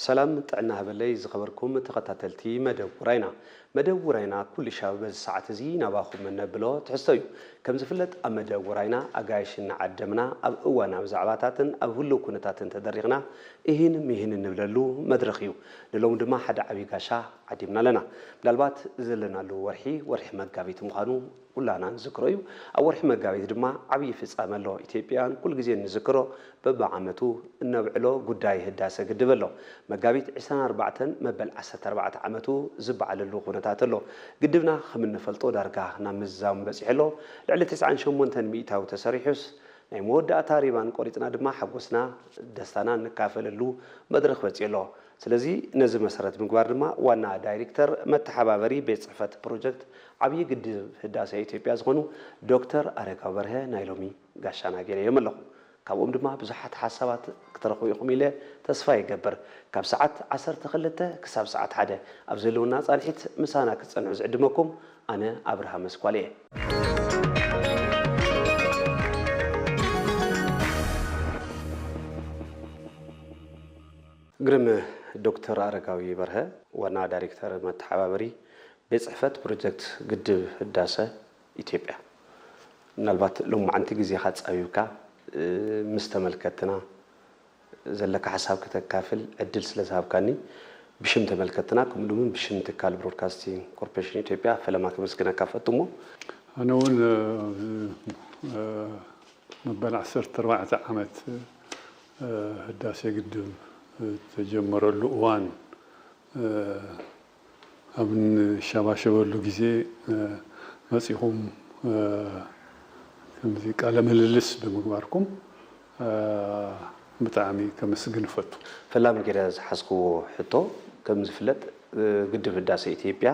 ሰላም ጥዕና ሃበለይ ዝኸበርኩም ተኸታተልቲ መደብ ውራይና። መደብ ውራይና ኩሉ ሻብ በዚ ሰዓት እዚ ናባኹም እነብሎ ትሕዝቶ እዩ። ከም ዝፍለጥ ኣብ መደብ ውራይና ኣጋይሽ እናዓደምና ኣብ እዋናዊ ዛዕባታትን ኣብ ህልው ኩነታትን ተደሪኽና እሂን ምሂን እንብለሉ መድረኽ እዩ። ንሎሚ ድማ ሓደ ዓብዪ ጋሻ ዓዲምና ኣለና። ምናልባት ዘለናሉ ወርሒ ወርሒ መጋቢት ምዃኑ ኩላና ንዝክሮ እዩ። ኣብ ወርሒ መጋቢት ድማ ዓብዪ ፍጻመ ኣሎ። ኢትዮጵያውያን ኩሉ ግዜ ንዝክሮ በብዓመቱ እነብዕሎ ጉዳይ ህዳሰ ግድብ ኣሎ። መጋቢት ዕስራን ኣርባዕተን መበል ዓሰርተ ኣርባዕተ ዓመቱ ዝበዓለሉ ኩነታት ኣሎ። ግድብና ከም እንፈልጦ ዳርጋ ናብ ምዝዛሙ በጺሑ ኣሎ። ልዕሊ ትስዓን ሸሞንተን ሚእታዊ ተሰሪሑስ ናይ መወዳእታ ሪባን ቆሪጽና ድማ ሓጎስና ደስታና እንካፈለሉ መድረኽ በጺሑ ኣሎ። ስለዚ ነዚ መሰረት ምግባር ድማ ዋና ዳይሬክተር መተሓባበሪ ቤት ጽሕፈት ፕሮጀክት ዓብዪ ግድብ ህዳሰ ኢትዮጵያ ዝኾኑ ዶክተር ኣረጋዊ በርሀ ናይ ሎሚ ጋሻና ገይረዮም ኣለኹ። ካብኦም ድማ ብዙሓት ሓሳባት ክትረኽቡ ኢኹም ኢለ ተስፋ ይገብር። ካብ ሰዓት ዓሰርተ ክልተ ክሳብ ሰዓት ሓደ ኣብ ዘለውና ጻንሒት ምሳና ክትጸንሑ ዝዕድመኩም ኣነ ኣብርሃም መስኳል እየ። ግርም ዶክተር ኣረጋዊ በርሀ ዋና ዳይሬክተር መተሓባበሪ ቤት ጽሕፈት ፕሮጀክት ግድብ ህዳሰ ኢትዮጵያ፣ ምናልባት ሎማዓንቲ ግዜኻ ጸቢብካ ምስ ተመልከትና ዘለካ ሓሳብ ክተካፍል ዕድል ስለ ዝሃብካኒ ብሽም ተመልከትና ከምኡ እውን ብሽም ትካል ብሮድካስቲንግ ኮርፖሬሽን ኢትዮጵያ ፈለማ ከመስግነካ ፈቱ እሞ ኣነ እውን መበል ዓሰርተ ኣርባዕተ ዓመት ህዳሴ ግድብ ዝተጀመረሉ እዋን ኣብ ንሸባሸበሉ ግዜ መፂኹም ከምዚ ቃለ ምልልስ ብምግባርኩም ብጣዕሚ ከመስግን እፈቱ። ፈላሚ ገይረ ዝሓዝክዎ ሕቶ ከም ዝፍለጥ ግድብ ህዳሰ ኢትዮጵያ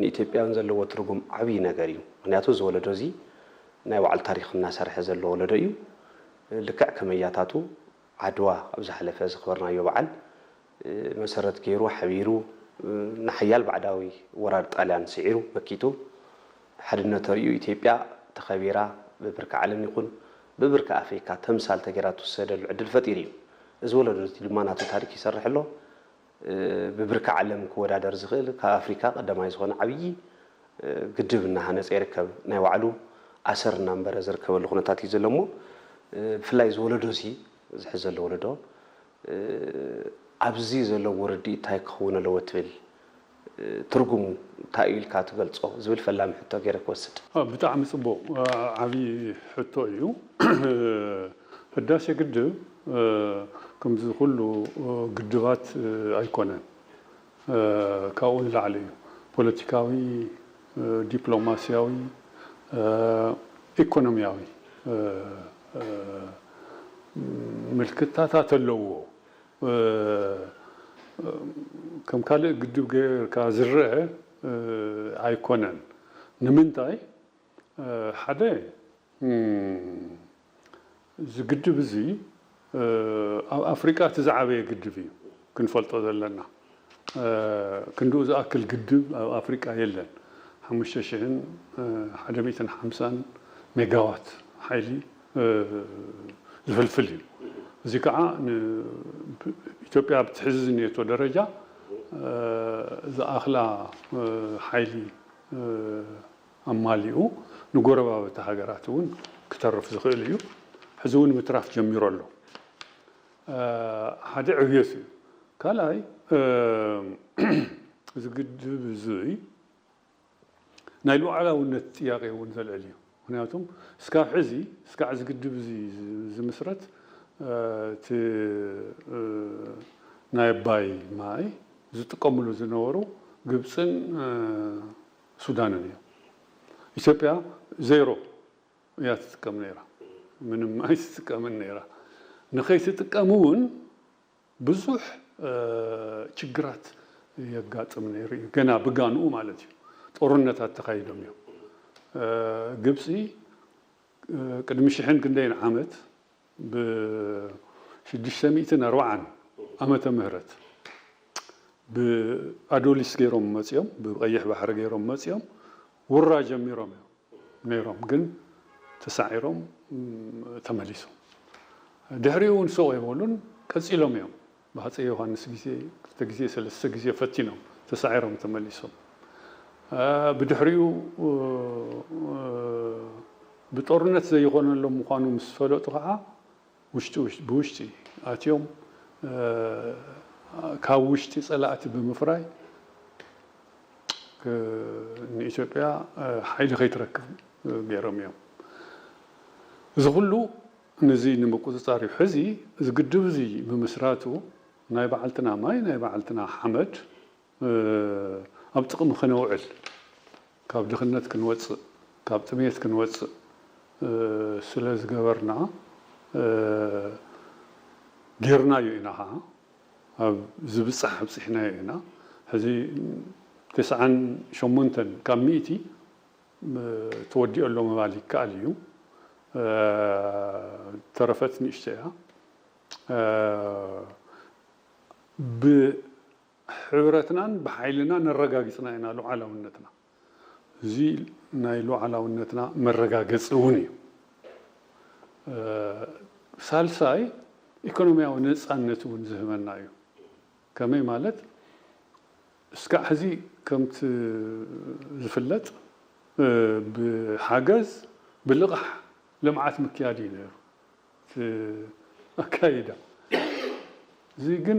ንኢትዮጵያውያን ዘለዎ ትርጉም ዓብዪ ነገር እዩ። ምክንያቱ እዚ ወለዶ እዚ ናይ ባዕሉ ታሪክ እናሰርሐ ዘሎ ወለዶ እዩ። ልክዕ ከም ኣያታቱ ዓድዋ ኣብ ዝሓለፈ ዘኽበርናዮ በዓል መሰረት ገይሩ ሓቢሩ ንሓያል ባዕዳዊ ወራር ጣልያን ስዒሩ መኪቱ ሓድነት ተርእዩ ኢትዮጵያ ተኸቢራ ብብርኪ ዓለም ይኹን ብብርኪ ኣፍሪካ ተምሳል ተገይራ ትውሰደሉ ዕድል ፈጢሩ እዩ። እዚ ወለዶ እዚ ድማ ናቱ ታሪክ ይሰርሕ ኣሎ። ብብርኪ ዓለም ክወዳደር ዝኽእል ካብ ኣፍሪካ ቀዳማይ ዝኾነ ዓብዪ ግድብ እናሃነፀ ይርከብ። ናይ ባዕሉ ኣሰር እናንበረ ዝርከበሉ ኩነታት እዩ ዘሎ እሞ ብፍላይ እዚ ወለዶ እዚ ዝሕዝ ዘሎ ወለዶ ኣብዚ ዘለዎ ርድኢት እንታይ ክኸውን ኣለዎ ትብል ትርጉሙ እንታይ እዩ ኢልካ ትገልፆ ዝብል ፈላሚ ሕቶ ገይረ ክወስድ። ብጣዕሚ ፅቡቅ ዓብዪ ሕቶ እዩ። ህዳሴ ግድብ ከምዚ ኩሉ ግድባት ኣይኮነን። ካብኡ ንላዕሊ እዩ። ፖለቲካዊ፣ ዲፕሎማስያዊ፣ ኢኮኖሚያዊ ምልክታታት ኣለዎ። ከም ካልእ ግድብ ጌርካ ዝረአ ኣይኮነን። ንምንታይ? ሓደ እዚ ግድብ እዚ ኣብ ኣፍሪቃ እቲ ዝዓበየ ግድብ እዩ ክንፈልጦ ዘለና። ክንድኡ ዝኣክል ግድብ ኣብ ኣፍሪቃ የለን። ሓሙሽተ ሽሕን ሓደ ሚእትን ሓምሳን ሜጋዋት ሓይሊ ዝፍልፍል እዩ። እዚ ከዓ ኢትዮጵያ ኣብ ትሕዚ ዝኔቶ ደረጃ ዝኣኽላ ሓይሊ ኣማሊኡ ንጎረባብቲ ሃገራት እውን ክተርፍ ዝኽእል እዩ። ሕዚ እውን ምትራፍ ጀሚሩ ኣሎ። ሓደ ዕብየት እዩ። ካልኣይ እዚ ግድብ እዚ ናይ ሉዓላውነት ጥያቄ እውን ዘልዕል እዩ። ምክንያቱም እስካብ ሕዚ እስካዕ እዚ ግድብ እዚ ዝምስረት እቲ ናይ ኣባይ ማይ ዝጥቀምሉ ዝነበሩ ግብፅን ሱዳንን እዮም። ኢትዮጵያ ዜሮ እያ ትጥቀም ነይራ። ምንም ኣይትጥቀምን ነይራ። ንኸይትጥቀም እውን ብዙሕ ችግራት የጋጥም ነይሩ እዩ። ገና ብጋንኡ ማለት እዩ። ጦርነታት ተኻይዶም እዮም። ግብፂ ቅድሚ ሽሕን ክንደይን ዓመት ብሽዱሽተ ሚእትን ኣርባዓን ዓመተ ምህረት ብኣዶሊስ ገይሮም መፂኦም፣ ብቀይሕ ባሕሪ ገይሮም መፂኦም ውራ ጀሚሮም እዮም ነይሮም፣ ግን ተሳዒሮም ተመሊሶም። ድሕሪኡ እውን ስቕ የበሉን ቀፂሎም እዮም። ብሃፀይ ዮሃንስ ግዜ ክልተ ግዜ ሰለስተ ግዜ ፈቲኖም ተሳዒሮም ተመሊሶም። ብድሕሪኡ ብጦርነት ዘይኾነሎም ምዃኑ ምስ ፈለጡ ከዓ ውሽጢ ብውሽጢ ኣትዮም ካብ ውሽጢ ፀላእቲ ብምፍራይ ንኢትዮጵያ ሓይሊ ከይትረክብ ገይሮም እዮም። እዚ ኩሉ ነዚ ንምቁፅፃር እዩ። ሕዚ እዚ ግድብ እዚ ብምስራቱ ናይ በዓልትና ማይ ናይ በዓልትና ሓመድ ኣብ ጥቕሚ ከነውዕል ካብ ድኽነት ክንወፅእ ካብ ጥሜት ክንወፅእ ስለ ዝገበርና ጌርናዮ ኢና ከዓ ኣብ ዝብፃሕ ኣብፂሕናዮ ኢና። ሕዚ ተስዓን ሸሞንተን ካብ ሚእቲ ተወዲኦ ኣሎ ምባል ይከኣል እዩ። ተረፈት ንእሽቶ እያ። ብሕብረትናን ብሓይልና ነረጋጊፅና ኢና ሉዓላውነትና። እዚ ናይ ሉዓላውነትና መረጋገፂ እውን እዩ። ሳልሳይ ኢኮኖሚያዊ ነፃነት እውን ዝህበና እዩ። ከመይ ማለት እስካዕ ሕዚ ከምቲ ዝፍለጥ ብሓገዝ ብልቓሕ ልምዓት ምክያድ እዩ ነይሩ እቲ ኣካይዳ። እዚ ግን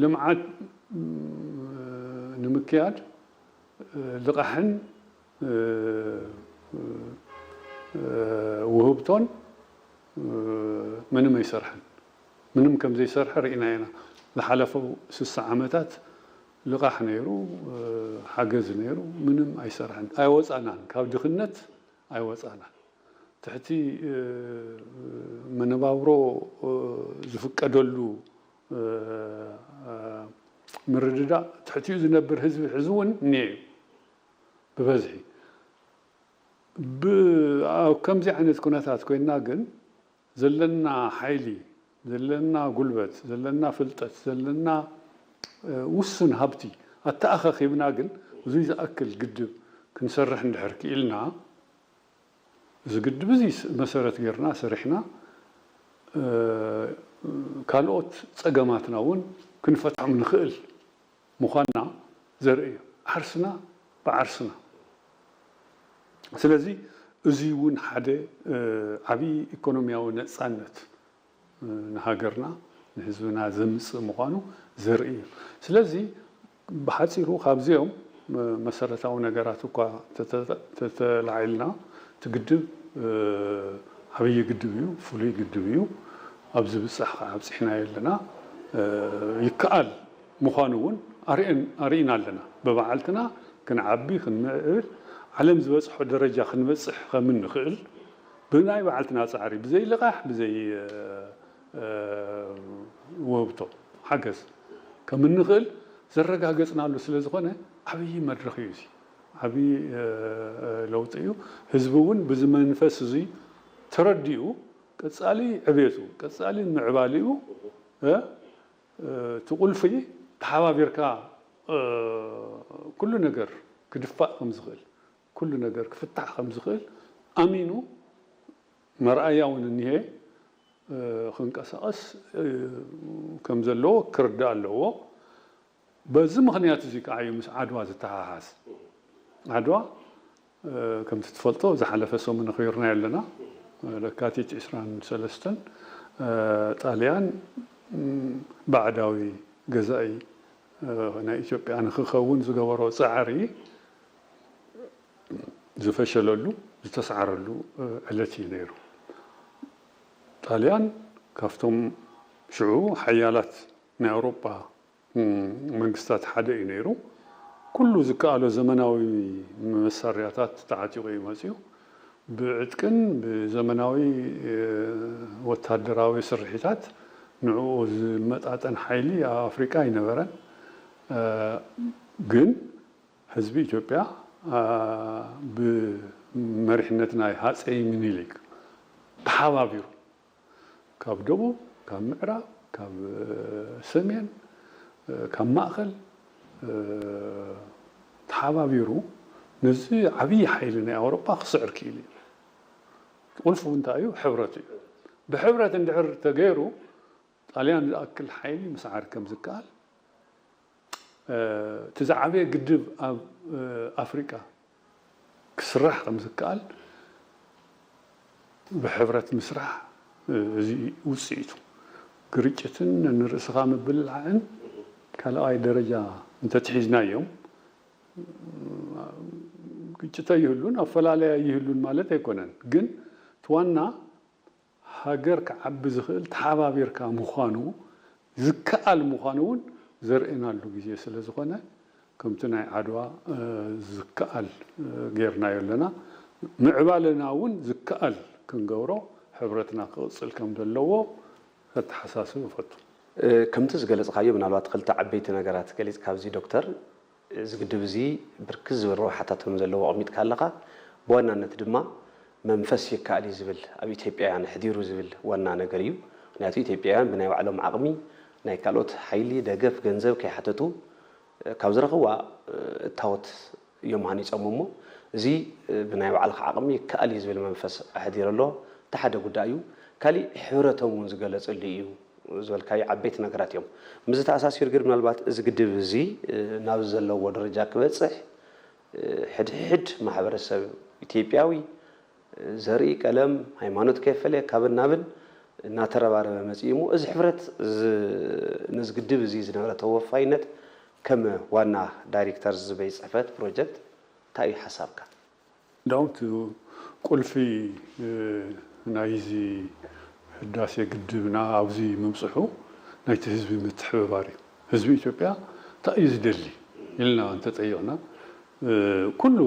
ልምዓት ንምክያድ ልቓሕን ውህብቶን ምንም ኣይሰርሐን። ምንም ከም ዘይሰርሐ ርኢና ኢና። ዝሓለፈው ስሳ ዓመታት ልቓሕ ነይሩ፣ ሓገዝ ነይሩ፣ ምንም ኣይሰርሐን። ኣይወፃናን፣ ካብ ድኽነት ኣይወፃናን። ትሕቲ መነባብሮ ዝፍቀደሉ ምርድዳእ ትሕቲኡ ዝነብር ህዝቢ ሕዚ እውን እኒአ እዩ ብበዝሒ። ኣብ ከምዚ ዓይነት ኩነታት ኮይንና ግን ዘለና ሓይሊ፣ ዘለና ጉልበት፣ ዘለና ፍልጠት፣ ዘለና ውሱን ሃብቲ ኣተኣኻኺብና ግን እዙይ ዝኣክል ግድብ ክንሰርሕ እንድሕር ክኢልና እዚ ግድብ እዚ መሰረት ጌርና ሰሪሕና ካልኦት ፀገማትና እውን ክንፈትሖም ንኽእል ምዃንና ዘርኢ እዩ። ዓርስና ብዓርስና። ስለዚ እዚ እውን ሓደ ዓብዪ ኢኮኖሚያዊ ነፃነት ንሃገርና ንህዝብና ዘምፅእ ምዃኑ ዘርኢ እዩ። ስለዚ ብሓፂሩ ካብዚኦም መሰረታዊ ነገራት እኳ ተተላዒልና እቲ ግድብ ዓብዪ ግድብ እዩ፣ ፍሉይ ግድብ እዩ። ኣብ ዝብፃሕ ከዓ ኣብፂሕናዮ ኣለና። ይከኣል ምዃኑ እውን ኣርእና ኣለና። ብባዕልትና ክንዓቢ ክንምዕብል ዓለም ዝበፅሖ ደረጃ ክንበፅሕ ከም እንኽእል ብናይ ባዕልትና ፃዕሪ ብዘይ ልቓሕ ብዘይ ውህብቶ ሓገዝ ከም እንኽእል ዘረጋገፅናሉ ስለ ዝኾነ ዓብዪ መድረኽ እዩ። እዚ ዓብዪ ለውጢ እዩ። ህዝቢ እውን ብዚ መንፈስ እዚ ተረዲኡ ቀፃሊ ዕቤቱ ቀፃሊ ምዕባሊኡ እቲ ቁልፊ ተሓባቢርካ ኩሉ ነገር ክድፋእ ከም ዝኽእል ኩሉ ነገር ክፍታሕ ከም ዝኽእል ኣሚኑ መርኣያ እውን እኒሀ ክንቀሳቐስ ከም ዘለዎ ክርዳእ ኣለዎ። በዚ ምኽንያት እዚ ከዓ እዩ ምስ ዓድዋ ዝተሓሓዝ። ዓድዋ ከምቲ ትፈልጦ ዝሓለፈ ሰሙን ኣኽቢርናዮ ኣለና። ለካቲት ዕስራን ሰለስተን ጣልያን ባዕዳዊ ገዛኢ ናይ ኢትዮጵያ ንክኸውን ዝገበሮ ፃዕሪ ዝፈሸለሉ ዝተስዓረሉ ዕለት እዩ ነይሩ። ጣልያን ካብቶም ሽዑ ሓያላት ናይ ኣውሮጳ መንግስታት ሓደ እዩ ነይሩ። ኩሉ ዝከኣሎ ዘመናዊ መሳርያታት ተዓጢቑ እዩ መፂኡ። ብዕጥቅን ብዘመናዊ ወታደራዊ ስርሒታት ንዕኡ ዝመጣጠን ሓይሊ ኣብ ኣፍሪቃ ኣይነበረን። ግን ህዝቢ ኢትዮጵያ ብመሪሕነት ናይ ሃፀይ ሚኒሊክ ተሓባቢሩ ካብ ደቡብ፣ ካብ ምዕራብ፣ ካብ ሰሜን፣ ካብ ማእኸል ተሓባቢሩ ነዚ ዓብዪ ሓይሊ ናይ ኣውሮጳ ክስዕር ክኢሉ እዩ። ቁልፉ እንታይ እዩ? ሕብረት እዩ። ብሕብረት እንድሕር ተገይሩ ጣልያን ዝኣክል ሓይሊ ምስዓር ከም ዝከኣል፣ እቲ ዝዓበየ ግድብ ኣብ ኣፍሪቃ ክስራሕ ከም ዝከኣል ብሕብረት ምስራሕ፣ እዚ ውፅኢቱ። ግርጭትን ንርእስኻ ምብልላዕን ካልኣይ ደረጃ እንተትሒዝናዮም፣ ግጭት ኣይህሉን፣ ኣፈላለያ ኣይህሉን ማለት ኣይኮነን። ግን እቲ ዋና ሃገር ክዓቢ ዝኽእል ተሓባቢርካ ምዃኑ፣ ዝከኣል ምዃኑ እውን ዘርእናሉ ግዜ ስለ ዝኾነ፣ ከምቲ ናይ ዓድዋ ዝከኣል ጌርናዮ ኣለና። ምዕባለና እውን ዝከኣል ክንገብሮ ሕብረትና ክቕፅል ከም ዘለዎ ከተሓሳስብ እፈቱ። ከምቲ ዝገለፅካዮ፣ ምናልባት ክልተ ዓበይቲ ነገራት ገሊፅካ ኣብዚ ዶክተር። እዚ ግድብ እዚ ብርክት ዝበሉ ረብሓታት ከም ዘለዎ ኣቕሚጥካ ኣለኻ። ብዋናነት ድማ መንፈስ ይከኣል እዩ ዝብል፣ ኣብ ኢትዮጵያውያን ኣሕዲሩ ዝብል ዋና ነገር እዩ። ምክንያቱ ኢትዮጵያውያን ብናይ ባዕሎም ዓቕሚ ናይ ካልኦት ሓይሊ፣ ደገፍ፣ ገንዘብ ከይሓተቱ ካብ ዝረኽብዋ እታወት እዮም ሃኒፆም እሞ፣ እዚ ብናይ ባዕልኻ ዓቕሚ ይከኣል እዩ ዝብል መንፈስ ኣሕዲሩ ኣሎ። እቲ ሓደ ጉዳይ እዩ። ካሊእ ሕብረቶም እውን ዝገለፅሉ እዩ ዝበልካዮ ዓበይቲ ነገራት እዮም። ምስዚ ተኣሳሲሩ ግን ምናልባት እዚ ግድብ እዚ ናብ ዘለዎ ደረጃ ክበፅሕ ሕድሕድ ማሕበረሰብ ኢትዮጵያዊ ዘርኢ፣ ቀለም፣ ሃይማኖት ከይፈለየ ካብን ናብን እናተረባረበ መፂኡ እሞ፣ እዚ ሕብረት ነዚ ግድብ እዚ ዝነበረ ተወፋይነት ከም ዋና ዳይሬክተር እዚ ቤት ፅሕፈት ፕሮጀክት እንታይ እዩ ሓሳብካ? እንዳውም እቲ ቁልፊ ናይዚ ህዳሴ ግድብና ኣብዚ ምብፅሑ ናይቲ ህዝቢ ምትሕብባር እዩ። ህዝቢ ኢትዮጵያ እንታይ እዩ ዝደሊ ኢልና እንተጠይቕና፣ ኩሉ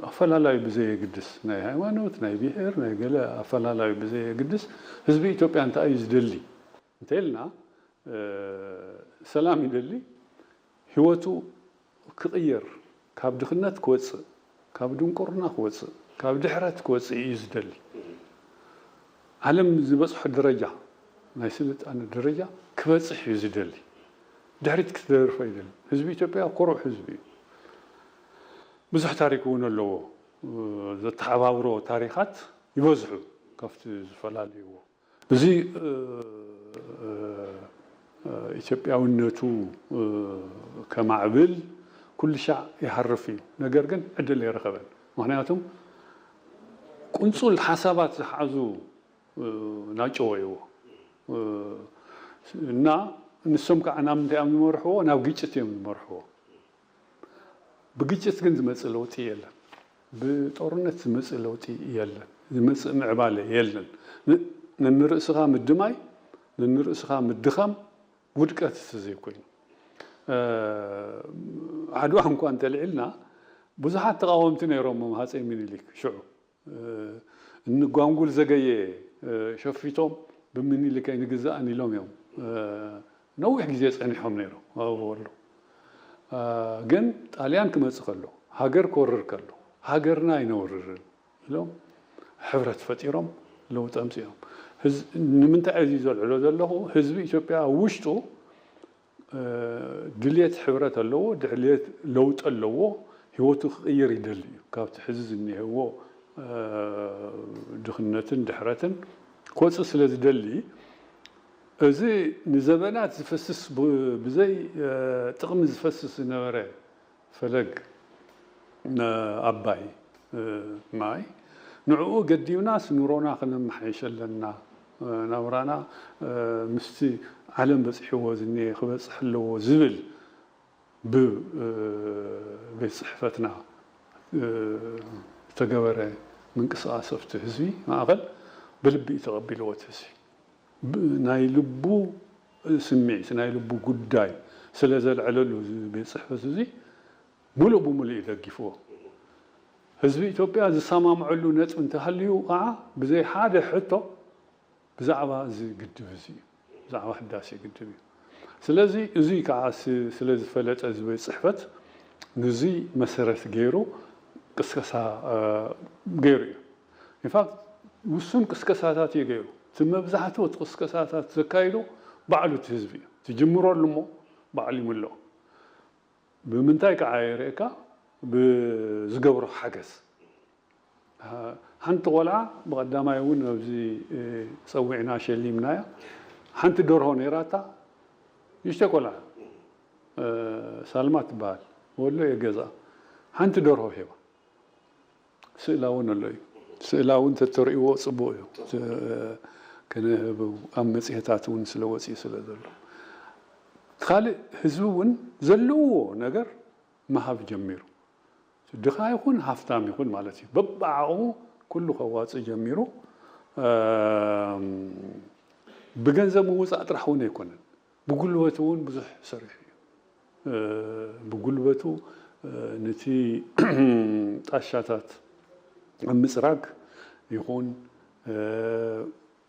ኣፈላላዩ ብዘየግድስ፣ ናይ ሃይማኖት፣ ናይ ብሄር፣ ናይ ገለ ኣፈላላዩ ብዘየግድስ፣ ህዝቢ ኢትዮጵያ እንታይ እዩ ዝደሊ እንተኢልና፣ ሰላም ይደሊ፣ ህይወቱ ክቕየር፣ ካብ ድኽነት ክወፅእ፣ ካብ ድንቁርና ክወፅእ፣ ካብ ድሕረት ክወፅእ እዩ ዝደሊ። ዓለም ዝበፅሖ ደረጃ፣ ናይ ስልጣነ ደረጃ ክበፅሕ እዩ ዝደሊ። ድሕሪት ክትደርፎ ኣይደልን። ህዝቢ ኢትዮጵያ ኩሩዕ ህዝቢ እዩ። ብዙሕ ታሪክ እውን ኣለዎ። ዘተሓባብሮ ታሪኻት ይበዝሑ ካብቲ ዝፈላልይዎ። እዚ ኢትዮጵያውነቱ ከማዕብል ኩሉ ሻዕ ይሃርፍ እዩ። ነገር ግን ዕድል ኣይረኸበን። ምክንያቱም ቁንፁል ሓሳባት ዝሓዙ ናጨወይዎ እና ንሶም ከዓ ናብ ምንታይ እዮም ዝመርሕዎ? ናብ ግጭት እዮም ዝመርሕዎ። ብግጭት ግን ዝመፅእ ለውጢ የለን። ብጦርነት ዝመፅእ ለውጢ የለን። ዝመፅእ ምዕባለ የለን። ንርእስኻ ምድማይ፣ ንርእስኻ ምድኻም ውድቀት እቲ ዘይኮይኑ። ዓድዋ እንኳ እንተልዒልና ብዙሓት ተቃወምቲ ነይሮም ሃፀይ ሚኒሊክ ሽዑ። እንጓንጉል ዘገየ ሸፊቶም ብምኒልክ ኣይንግዛእን ኢሎም እዮም ነዊሕ ግዜ ፀኒሖም ነይሮም ኣብ ወሎ። ግን ጣልያን ክመፅእ ከሎ፣ ሃገር ክወርር ከሎ፣ ሃገርና ኣይነውርርን ኢሎም ሕብረት ፈጢሮም ለውጢ ኣምፂኦም። ንምንታይ እዚ ዘልዕሎ ዘለኹ፣ ህዝቢ ኢትዮጵያ ኣብ ውሽጡ ድልየት ሕብረት ኣለዎ፣ ድልየት ለውጢ ኣለዎ፣ ህይወቱ ክቕይር ይደሊ እዩ። ካብቲ ሕዚ ዝኒሀዎ ድኽነትን ድሕረትን ክወፅእ ስለ ዝደሊ፣ እዚ ንዘበናት ዝፈስስ፣ ብዘይ ጥቕሚ ዝፈስስ ዝነበረ ፈለግ ኣባይ ማይ፣ ንዕኡ ገዲብናስ ኑሮና ክነመሓይሽ ኣለና፣ ናብራና ምስቲ ዓለም በፂሕዎ ዝኒሀ ክበፅሕ ኣለዎ ዝብል ብቤት ፅሕፈትና ዝተገበረ ምንቅስቃስ ኣብቲ ህዝቢ ማእኸል ብልቢ እዩ ተቐቢልዎ። እቲ ህዝቢ ናይ ልቡ ስምዒት፣ ናይ ልቡ ጉዳይ ስለ ዘልዐለሉ፣ እዚ ቤት ፅሕፈት እዚ ሙሉእ ብሙሉእ እዩ ደጊፍዎ። ህዝቢ ኢትዮጵያ ዝሰማምዐሉ ነጥቢ እንተሃልዩ ከዓ ብዘይ ሓደ ሕቶ ብዛዕባ እዚ ግድብ እዚ እዩ፣ ብዛዕባ ህዳሴ ግድብ እዩ። ስለዚ እዚ ከዓ ስለ ዝፈለጠ፣ እዚ ቤት ፅሕፈት ንዚ መሰረት ገይሩ ቅስቀሳ ገይሩ እዩ። ኢንፋክት ውሱን ቅስቀሳታት እዩ ገይሩ። እቲ መብዛሕትኡ እቲ ቅስቀሳታት ዘካይዶ ባዕሉ እቲ ህዝቢ እዩ። ትጅምረሉ እሞ ባዕሉ ይምልኦ። ብምንታይ ከዓ የርእየካ? ብዝገብሮ ሓገዝ። ሓንቲ ቆልዓ ብቐዳማይ እውን ኣብዚ ፀዊዕና ሸሊምናያ። ሓንቲ ደርሆ ነይራታ፣ ንእሽተይ ቆልዓ፣ እ፣ ሳልማ ትበሃል፣ ወሎ እየ ገዛ። ሓንቲ ደርሆ ሄባ። ስእላ እውን ኣሎ እዩ። ስእላ እውን ተተርእይዎ ጽቡቕ እዩ። እ፣ ክንህብ ኣብ መጽሔታት እውን ስለ ወጺኡ ስለ ዘሎ። ካልእ ህዝቢ እውን ዘለዎ ነገር ምሃብ ጀሚሩ። ድኻ ይኹን ሃፍታም ይኹን ማለት እዩ። በብዓቕሙ ኩሉ ከዋጽእ ጀሚሩ። እም፣ ብገንዘብ ምውጻእ ጥራሕ እውን ኣይኮነን። ብጉልበቱ እውን ብዙሕ ሰሪሑ እዩ። እ፣ ብጉልበቱ፣ እ፣ ነቲ ጣሻታት ኣብ ምጽራግ ይኹን፣ እ፣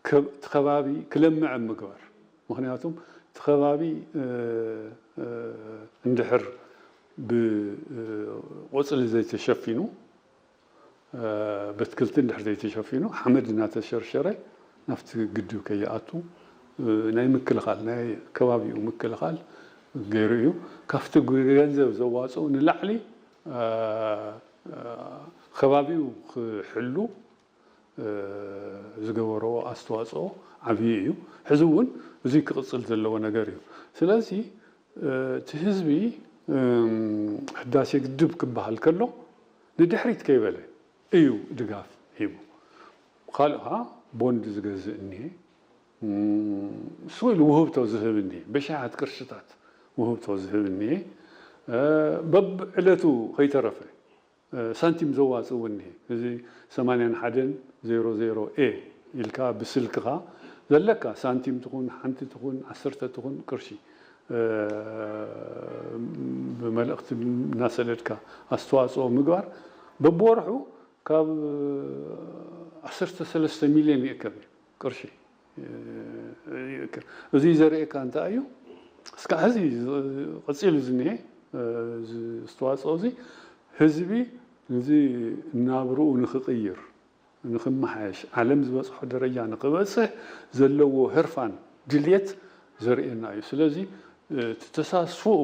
ከብ-፣ እቲ ከባቢ ክለምዕ ኣብ ምግባር። ምኽንያቱም እቲ ከባቢ፣ እ፣ እ፣ እንድሕር ብ-፣ እ፣ ቆጽሊ ዘይተሸፊኑ፣ እ፣ በትክልቲ እንድሕር ዘይተሸፊኑ፣ ሓመድ እናተሸርሸረ ናብቲ ግድብ ከይኣቱ፣ እ፣ ናይ ምክልኻል፣ ናይ ከባቢኡ ምክልኻል ገይሩ እዩ። ካብቲ ገንዘብ ዘዋፅኡ ንላዕሊ፣ እ፣ እ፣ ከባቢኡ ክሕሉ፣ እ፣ ዝገበሮ ኣስተዋፅኦ ዓብዪ እዩ። ሕዚ እውን እዚ ክቕፅል ዘለዎ ነገር እዩ። ስለዚ፣ እ፣ እቲ ህዝቢ፣ እም፣ ህዳሴ ግድብ ክበሃል ከሎ ንድሕሪት ከይበለ እዩ ድጋፍ ሂቡ። ካልእ ኸዓ ቦንድ ዝገዝእ እኒሄ፣ እም፣ ስቕ ኢሉ ውህብቶ ዝህብ እኒሄ፣ ብሽሓት ቅርሽታት ውህብቶ ዝህብ እኒሄ፣ እ፣ በብዕለቱ ከይተረፈ፣ እ፣ ሳንቲም ዘዋፅእ እውን እኒሄ። እዚ ሰማንያን ሓደን ዜሮ ዜሮ ኤ ኢልካ ብስልክኻ ዘለካ ሳንቲም ትኹን፣ ሓንቲ ትኹን፣ ዓሰርተ ትኹን ቅርሺ፣ እ፣ ብመልእኽቲ እናሰደድካ ኣስተዋፅኦ ምግባር በብወርሑ ካብ ዓሰርተ ሰለስተ ሚልዮን ይእከብ እዩ ቅርሺ። ይእከብ። እዚ ዘርእየካ እንታይ እዩ? እስካዕ ሕዚ ቀፂሉ ዝኒሄ፣ እ፣ እዚ ኣስተዋፅኦ እዚ ህዝቢ እዚ ናብርኡ ንኽቕይር፣ ንኽመሓየሽ፣ ዓለም ዝበፅሖ ደረጃ ንኽበፅሕ ዘለዎ ህርፋን ድልየት ዘርእየና እዩ። ስለዚ፣ እ፣ እቲ ተሳትፎኡ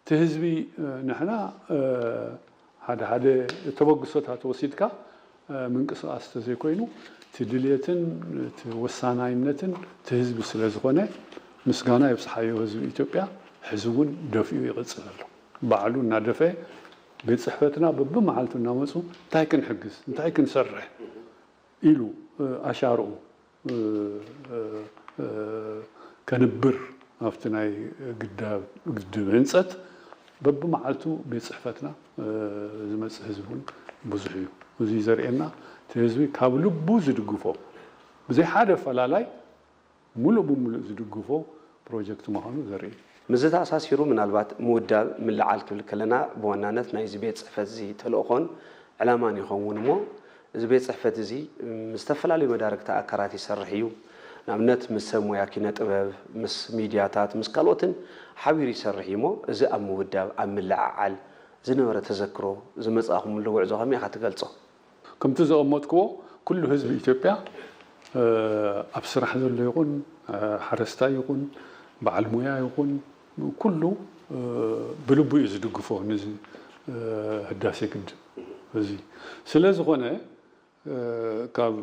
እቲ ህዝቢ፣ እ፣ ንሕና፣ እ፣ ሓደ ሓደ ተበግሶታት ወሲድካ፣ እ፣ ምንቅስቓስ ተዘይኮይኑ፣ እቲ ድልየትን እቲ ወሳናይነትን እቲ ህዝቢ ስለ ዝኾነ፣ ምስጋና የብጽሓዮ ህዝቢ ኢትዮጵያ። ሕዚ እውን ደፊኡ ይቕጽል ኣሎ። ባዕሉ እናደፈአ፣ ቤት ጽሕፈትና በብመዓልቱ እናመጹ፣ እንታይ ክንሕግዝ፣ እንታይ ክንሰርሕ ኢሉ፣ እ፣ ኣሻርኡ፣ እ፣ እ፣ እ፣ ከንብር ኣብቲ ናይ ግዳብ-፣ ግድብ ህንጸት በብመዓልቱ ቤት ጽሕፈትና፣ እ፣ ዝመጽእ ህዝቢ እውን ብዙሕ እዩ። እዚ ዘርእየና፣ እቲ ህዝቢ ካብ ልቡ ዝድግፎ፣ ብዘይ ሓደ ፈላላይ ሙሉእ ብሙሉእ ዝድግፎ ፕሮጀክት ምዃኑ ዘርኢ እዩ። ምስዚ ተኣሳሲሩ፣ ምናልባት ምውዳብ፣ ምልዓል ክብል ከለና፣ ብዋናነት ናይዚ ቤት ጽሕፈት እዚ ተልእኾን ዕላማን ይኸውን እሞ፣ እዚ ቤት ጽሕፈት እዚ ምስ ዝተፈላለዩ መዳርግቲ ኣካላት ይሰርሕ እዩ። ንኣብነት፣ ምስ ሰብ ሞያ ኪነ ጥበብ፣ ምስ ሚድያታት፣ ምስ ካልኦትን ሓቢሩ ይሰርሕ እዩ እሞ፣ እዚ ኣብ ምውዳብ፣ ኣብ ምልዕዓል ዝነበረ ተዘክሮ፣ ዝመጻእኹምሉ ጉዕዞ ከመይ ኢኻ ትገልጾ? ከምቲ ዘቐመጥክዎ፣ ኩሉ ህዝቢ ኢትዮጵያ፣ እ፣ ኣብ ስራሕ ዘሎ ይኹን፣ እ፣ ሓረስታይ ይኹን፣ በዓል ሞያ ይኹን፣ ኩሉ፣ እ፣ ብልቡ እዩ ዝድግፎ ነዚ፣ እ፣ ህዳሴ ግድብ እዚ። ስለ ዝኾነ፣ እ፣ ካብ፣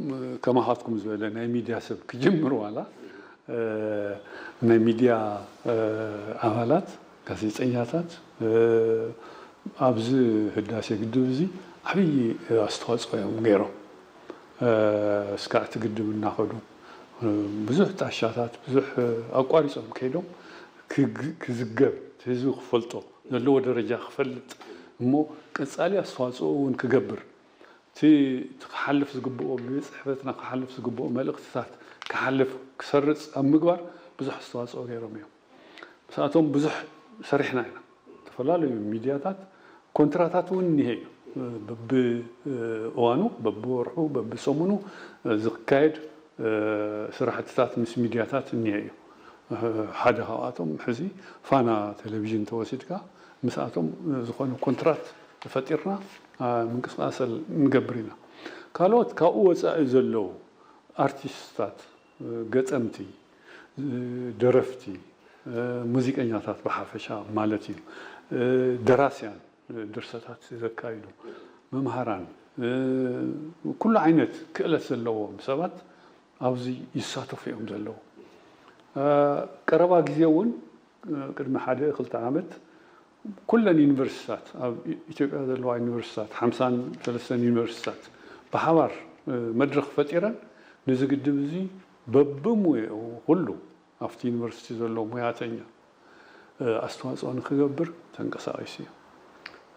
እ፣ ከማኻትኩም ዝበለ ናይ ሚድያ ሰብ ክጅምር ዋላ፣ እ፣ ናይ ሚድያ፣ እ፣ ኣባላት፣ ጋዜጠኛታት፣ እ፣ ኣብዚ ህዳሴ ግድብ እዚ ዓብዪ ኣስተዋፅኦ እዮም ገይሮም። እ፣ እስካዕ እቲ ግድብ እናኸዱ፣ እ፣ ብዙሕ ጣሻታት፣ ብዙሕ፣ እ፣ ኣቋሪፆም ከይዶም ክግ-፣ ክዝገብ፣ እቲ ህዝቢ ክፈልጦ፣ ዘለዎ ደረጃ ክፈልጥ፣ እሞ ቀፃሊ ኣስተዋፅኦ እውን ክገብር፣ እቲ፣ እቲ ክሓልፍ ዝግብኦ፣ ብቤት ጽሕፈትና ክሓልፍ ዝግብኦ መልእኽትታት ክሓልፍ፣ ክሰርጽ ኣብ ምግባር ብዙሕ ኣስተዋጽኦ ገይሮም እዮም። ምስኣቶም ብዙሕ ሰሪሕና ኢና። ዝተፈላለዩ ሚድያታት፣ ኮንትራታት እውን እኒሀ እዩ። በብእዋኑ፣ በብወርሑ፣ በብሰሙኑ ዝካየድ ስራሕትታት ምስ ሚድያታት እኒሀ እዩ። ሓደ ካብኣቶም ሕዚ ፋና ቴሌቪዥን ተወሲድካ፣ ምስኣቶም ዝኾነ ኮንትራት ተፈጢርና፣ አ፣ ምንቅስቃስ ንገብር ኢና። ካልኦት ካብኡ ወጻኢ ዘለዉ ኣርቲስትታት፣ ገጠምቲ፣ ደረፍቲ፣ ሙዚቀኛታት ብሓፈሻ ማለት እዩ፣ ደራስያን፣ ድርሰታት ዘካይዱ፣ መምሃራን፣ ኩሉ ዓይነት ክእለት ዘለዎም ሰባት ኣብዚ ይሳተፉ እዮም ዘለዉ። ቀረባ ግዜ እውን ቅድሚ ሓደ ክልተ ዓመት ኩለን ዩኒቨርሲቲታት ኣብ ኢትዮጵያ ዘለዋ ዩኒቨርሲቲታት ሓምሳን ሰለስተን ዩኒቨርሲቲታት ብሓባር መድረኽ ፈጢረን ነዚ ግድብ እዚ በብሙያኡ ኩሉ ኣብቲ ዩኒቨርሲቲ ዘሎ ሙያተኛ ኣስተዋፅኦ ንክገብር ተንቀሳቒሱ እዩ።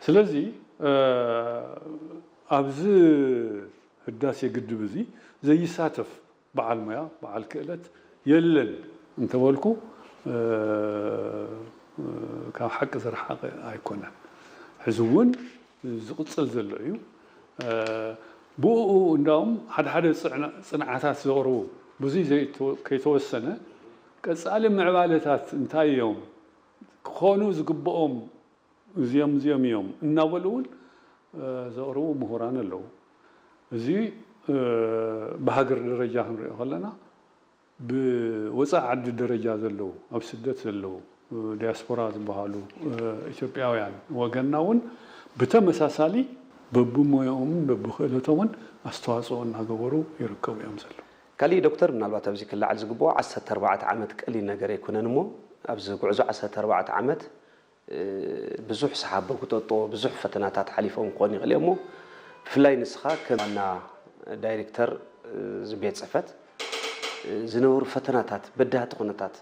ስለዚ ኣብዚ ህዳሴ ግድብ እዚ ዘይሳተፍ በዓል ሞያ በዓል ክእለት የለን እንተበልኩ ካብ ሓቂ ዝረሓቐ ኣይኮነን። ሕዚ እውን ዝቕፅል ዘሎ እዩ። ብኡ እንዳውም ሓደ ሓደ ፅዕና- ፅንዓታት ዘቕርቡ ብዙይ ዘይተ- ከይተወሰነ ቀፃሊ ምዕባለታት እንታይ እዮም ክኾኑ ዝግብኦም እዚኦም እዚኦም እዮም እናበሉ እውን ዘቕርቡ ምሁራን ኣለዉ። እዚ ብሃገር ደረጃ ክንሪኦ ከለና ብወፃኢ ዓዲ ደረጃ ዘለዉ ኣብ ስደት ዘለዉ ዲያስፖራ ዝበሃሉ ኢትዮጵያውያን ወገንና እውን ብተመሳሳሊ በብሞያኦምን በብክእለቶምን ኣስተዋፅኦ እናገበሩ ይርከቡ እዮም ዘለዉ። ካሊእ ዶክተር፣ ምናልባት ኣብዚ ክለዓል ዝግብኦ ዓሰርተ ኣርባዕተ ዓመት ቀሊል ነገር ኣይኮነን እሞ ኣብዚ ጉዕዞ ዓሰርተ ኣርባዕተ ዓመት ብዙሕ ሰሓቦ ክጠጦ ብዙሕ ፈተናታት ሓሊፎም ክኾኑ ይኽእል እዮም እሞ ብፍላይ ንስኻ ከም ዋና ዳይሬክተር እዚ ቤት ፅሕፈት ዝነበሩ ፈተናታት በዳህቲ ኩነታት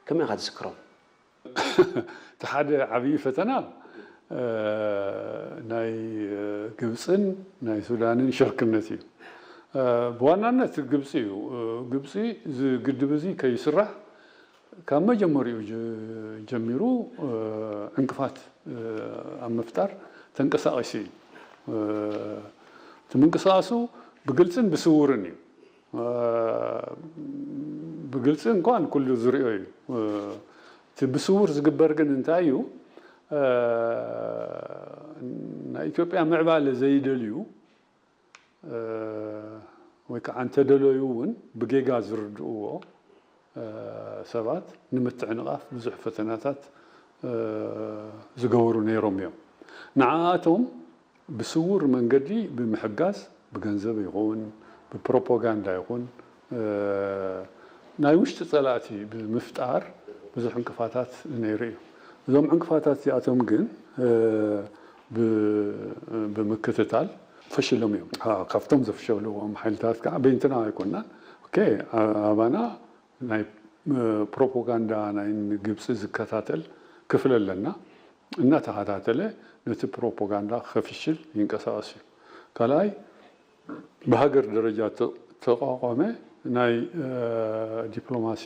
ከመይ ኢኻ ትዝክሮም? እቲ ሓደ ዓብዪ ፈተና ናይ ግብፅን ናይ ሱዳንን ሽርክነት እዩ። ብዋናነት ግብፂ እዩ። ግብፂ እዚ ግድብ እዚ ከይስራሕ ካብ መጀመሪኡ ጀሚሩ ዕንቅፋት ኣብ ምፍጣር ተንቀሳቒሱ እዩ። እቲ ምንቅስቓሱ ብግልፅን ብስውርን እዩ። ብግልፂ እንኳን ኩሉ ዝሪኦ እዩ። እቲ ብስውር ዝግበር ግን እንታይ እዩ? ናይ ኢትዮጵያ ምዕባለ ዘይደልዩ ወይ ከዓ እንተደለዩ እውን ብጌጋ ዝርድእዎ ሰባት ንምትዕንቓፍ ብዙሕ ፈተናታት ዝገበሩ ነይሮም እዮም። ንዓኣቶም ብስውር መንገዲ ብምሕጋዝ ብገንዘብ ይኹን ብፕሮፓጋንዳ ይኹን ናይ ውሽጢ ፀላእቲ ብምፍጣር ብዙሕ ዕንቅፋታት ነይሩ እዩ። እዞም ዕንቅፋታት እዚኣቶም ግን ብምክትታል ፈሽሎም እዮም። ካብቶም ዘፍሸልዎም ሓይልታት ከዓ በይንትና ኣይኮናን። ኣባና ናይ ፕሮፓጋንዳ ናይ ግብፂ ዝከታተል ክፍሊ ኣለና። እናተኸታተለ ነቲ ፕሮፓጋንዳ ከፍሽል ይንቀሳቐስ እዩ። ካልኣይ ብሃገር ደረጃ ተቋቋመ ናይ ዲፕሎማሲ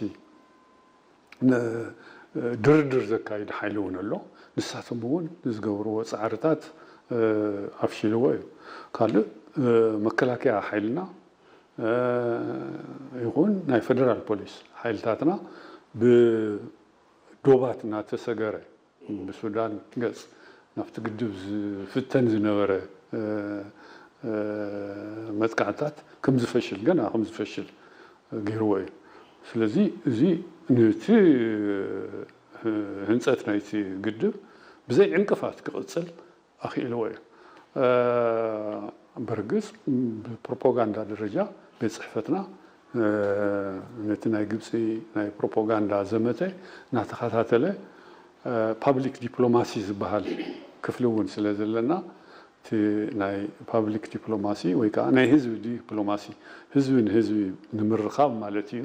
ድርድር ዘካይድ ሓይሊ እውን ኣሎ። ንሳቶም እውን ዝገብርዎ ፃዕርታት ኣፍሽልዎ እዩ። ካልእ መከላከያ ሓይልና ይኹን ናይ ፌደራል ፖሊስ ሓይልታትና ብዶባት እናተሰገረ ብሱዳን ገፅ ናብቲ ግድብ ዝፍተን ዝነበረ መጥቃዕታት ከምዝፈሽል ገና ከምዝፈሽል ገይርዎ እዩ። ስለዚ እዚ ነቲ ህንፀት ናይቲ ግድብ ብዘይ ዕንቅፋት ክቕፅል ኣኽኢልዎ እዩ። በርግፅ ብፕሮፓጋንዳ ደረጃ ቤት ፅሕፈትና ነቲ ናይ ግብፂ ናይ ፕሮፓጋንዳ ዘመተ እናተኸታተለ ፓብሊክ ዲፕሎማሲ ዝበሃል ክፍሊ እውን ስለ ዘለና እቲ ናይ ፓብሊክ ዲፕሎማሲ ወይ ከዓ ናይ ህዝቢ ዲፕሎማሲ ህዝቢ ንህዝቢ ንምርኻብ ማለት እዩ።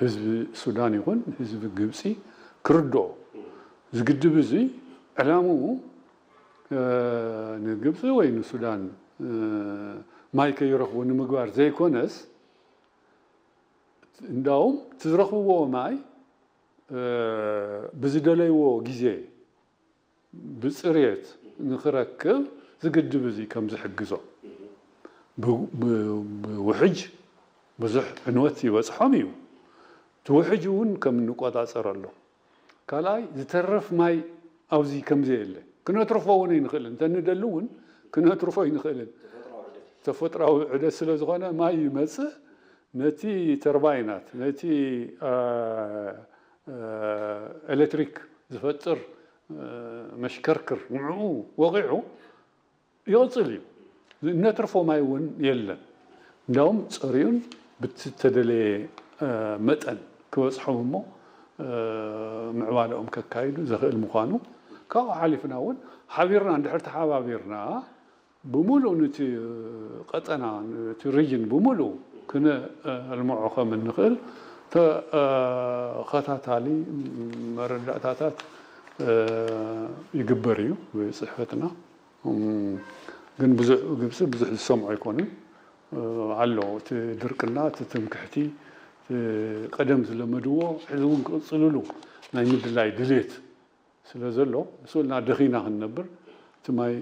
ህዝቢ ሱዳን ይኹን ህዝቢ ግብፂ ክርድኦ ዝግድብ እዚ ዕላምኡ ንግብፂ ወይ ንሱዳን ማይ ከይረኽቡ ንምግባር ዘይኮነስ እንዳውም እቲ ዝረኽብዎ ማይ ብዝደለይዎ ግዜ ብፅርየት ንክረክብ ዝግድብ እዚ ከም ዝሕግዞ ብውሕጅ ብዙሕ ዕንወት ይበፅሖም እዩ። እቲ ውሕጅ እውን ከም እንቆፃፀረሎም ካልኣይ ዝተርፍ ማይ ኣብዚ ከምዘየለ ክነትርፎ እውን ኣይንኽእልን። እንተንደሊ እውን ክነትርፎ ኣይንኽእልን። ተፈጥራዊ ዑደት ስለ ዝኾነ ማይ ይመፅእ ነቲ ተርባይናት ነቲ ኤሌክትሪክ ዝፈጥር መሽከርክር ንዕኡ ወቒዑ ይቕፅል እዩ። እነትርፎ ማይ እውን የለን። እንዲያውም ፀሪዩን ብቲ ተደለየ መጠን ክበፅሖም እሞ ምዕባለኦም ከካይዱ ዘኽእል ምዃኑ፣ ካብኡ ሓሊፍና እውን ሓቢርና እንድሕር ተሓባቢርና ብምሉእ ነቲ ቀጠና፣ ነቲ ሪጅን ብምሉእ ክነልምዖ ከም እንኽእል ተኸታታሊ መረዳእታታት ይግበር እዩ ብፅሕፈትና። ግን ብዙሕ ግብፂ ብዙሕ ዝሰምዖ ኣይኮነን ኣሎ። እቲ ድርቅና፣ እቲ ትምክሕቲ፣ ቀደም ዝለመድዎ ሕዚ እውን ክቕፅልሉ ናይ ምድላይ ድሌት ስለ ዘሎ፣ ስኡልና ደኺና ክንነብር፣ እቲ ማይ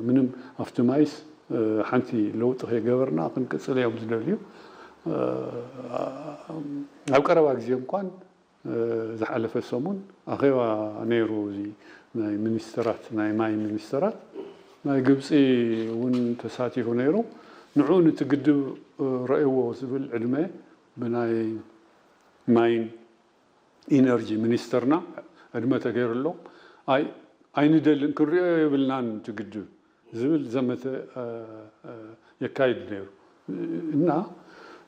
ምንም ኣብቲ ማይስ ሓንቲ ለውጢ ከይገበርና ክንቅፅል እዮም ዝደልዩ። ኣብ ቀረባ ግዜ እንኳን ዝሓለፈ ሰሙን ኣኼባ ነይሩ። እዚ ናይ ሚኒስተራት፣ ናይ ማይ ሚኒስተራት ናይ ግብፂ እውን ተሳቲፉ ነይሩ። ንዑ ነቲ ግድብ ረእይዎ ዝብል ዕድመ ብናይ ማይን ኢነርጂ ሚኒስተርና ዕድመ ተገይሩ ኣሎ። ኣይንደልን፣ ክንሪኦ የብልናን እቲ ግድብ ዝብል ዘመተ የካይድ ነይሩ እና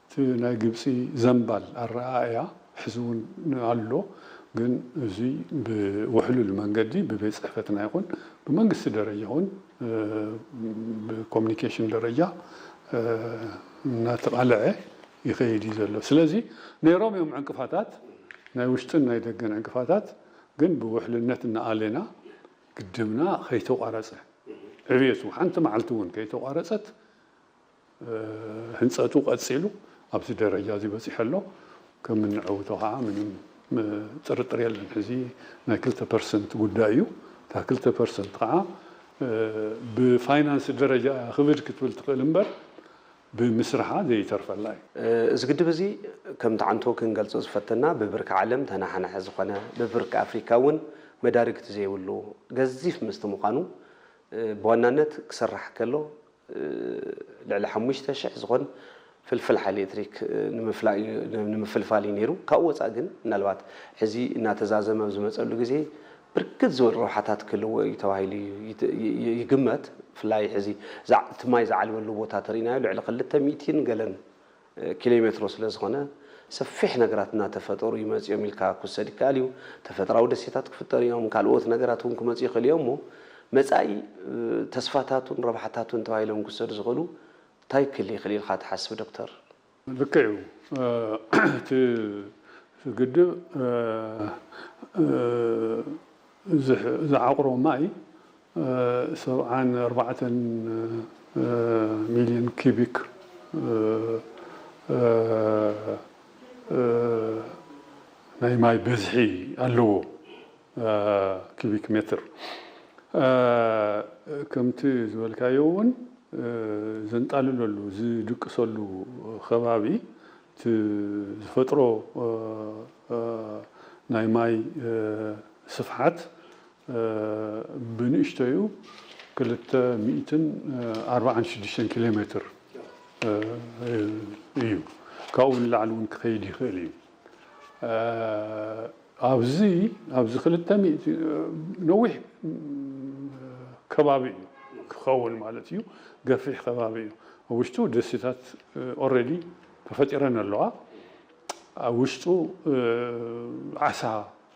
እቲ ናይ ግብፂ ዘንባል ኣረኣእያ ሕዚ እውን ኣሎ። ግን እዚ ብውሕሉል መንገዲ ብቤት ፅሕፈትና ይኹን ብመንግስቲ ደረጃ እውን ብኮሚኒኬሽን ደረጃ እናተቓለዐ ይኸይድ እዩ ዘሎ። ስለዚ ነይሮም እዮም ዕንቅፋታት፣ ናይ ውሽጥን ናይ ደገን ዕንቅፋታት። ግን ብውሕልነት እናኣለና ግድብና ከይተቋረፀ፣ ዕብየቱ ሓንቲ መዓልቲ እውን ከይተቋረፀት ህንፀቱ ቀፂሉ ኣብዚ ደረጃ እዚ በፂሑ ኣሎ። ከም እንዕውቶ ከዓ ምንም ጥርጥር የለን። ሕዚ ናይ ክልተ ፐርሰንት ጉዳይ እዩ። እታ ክልተ ፐርሰንት ከዓ ብፋይናንስ ደረጃ ክብድ ክትብል ትኽእል እምበር ብምስርሓ ዘይተርፈላ እዩ። እዚ ግድብ እዚ ከም ትዓንቶ ክንገልጾ ዝፈተና ብብርኪ ዓለም ተናሓናሒ ዝኾነ ብብርኪ ኣፍሪካ እውን መዳርግቲ ዘይብሉ ገዚፍ መስተ ምዃኑ ብዋናነት ክስራሕ ከሎ ልዕሊ ሓሙሽተ ሽሕ ዝኾን ፍልፍል ሓይሊ ኤሌክትሪክ ንምፍላይ እዩ- ንምፍልፋል እዩ ነይሩ። ካብኡ ወፃእ ግን ምናልባት ሕዚ እናተዛዘመ ኣብ ዝመፀሉ ግዜ ብርክት ዝበሉ ረብሓታት ክህልዎ እዩ ተባሂሉ እዩ ይት- ይ- ይ- ይግመት። ብፍላይ ሕዚ ዝዓ- እቲ ማይ ዝዓልበሉ ቦታ ተሪእናዮ ልዕሊ ክልተ ሚእትን ገለን ኪሎ ሜትሮ ስለ ዝኾነ ሰፊሕ ነገራት እናተፈጠሩ ይመፅኦም ኢልካ ክውሰድ ይከኣል እዩ። ተፈጥራዊ ደሴታት ክፍጠሩ እዮም፣ ካልኦት ነገራት እውን ክመፁ ይኽእሉ እዮም። እሞ መፃኢ ተስፋታቱን ረብሓታቱን ተባሂሎም ክውሰዱ ዝኽእሉ እንታይ ክህሊ ይኽእል ኢልካ ትሓስብ ዶክተር? ልክዕ እዩ። እቲ ግድብ ዝዓቑሮ ማይ ሰብዓን ኣርባዕተን ሚልዮን ኪቢክ ናይ ማይ በዝሒ ኣለዎ። ኪቢክ ሜትር ከምቲ ዝበልካዮ እውን ዘንጣልለሉ ዝድቅሰሉ ከባቢ እቲ ዝፈጥሮ ናይ ማይ ስፍሓት ብንእሽተዩ ክልተ ሚእትን ኣርባዓን ሽዱሽተን ኪሎ ሜትር እዩ። ካብኡ ንላዕሊ እውን ክኸይድ ይኽእል እዩ። ኣብዚ ኣብዚ ክልተ ሚእቲ ነዊሕ ከባቢ እዩ ክኸውን ማለት እዩ። ገፊሕ ከባቢ እዩ። ኣብ ውሽጡ ደሴታት ኦረዲ ተፈጢረን ኣለዋ። ኣብ ውሽጡ ዓሳ፣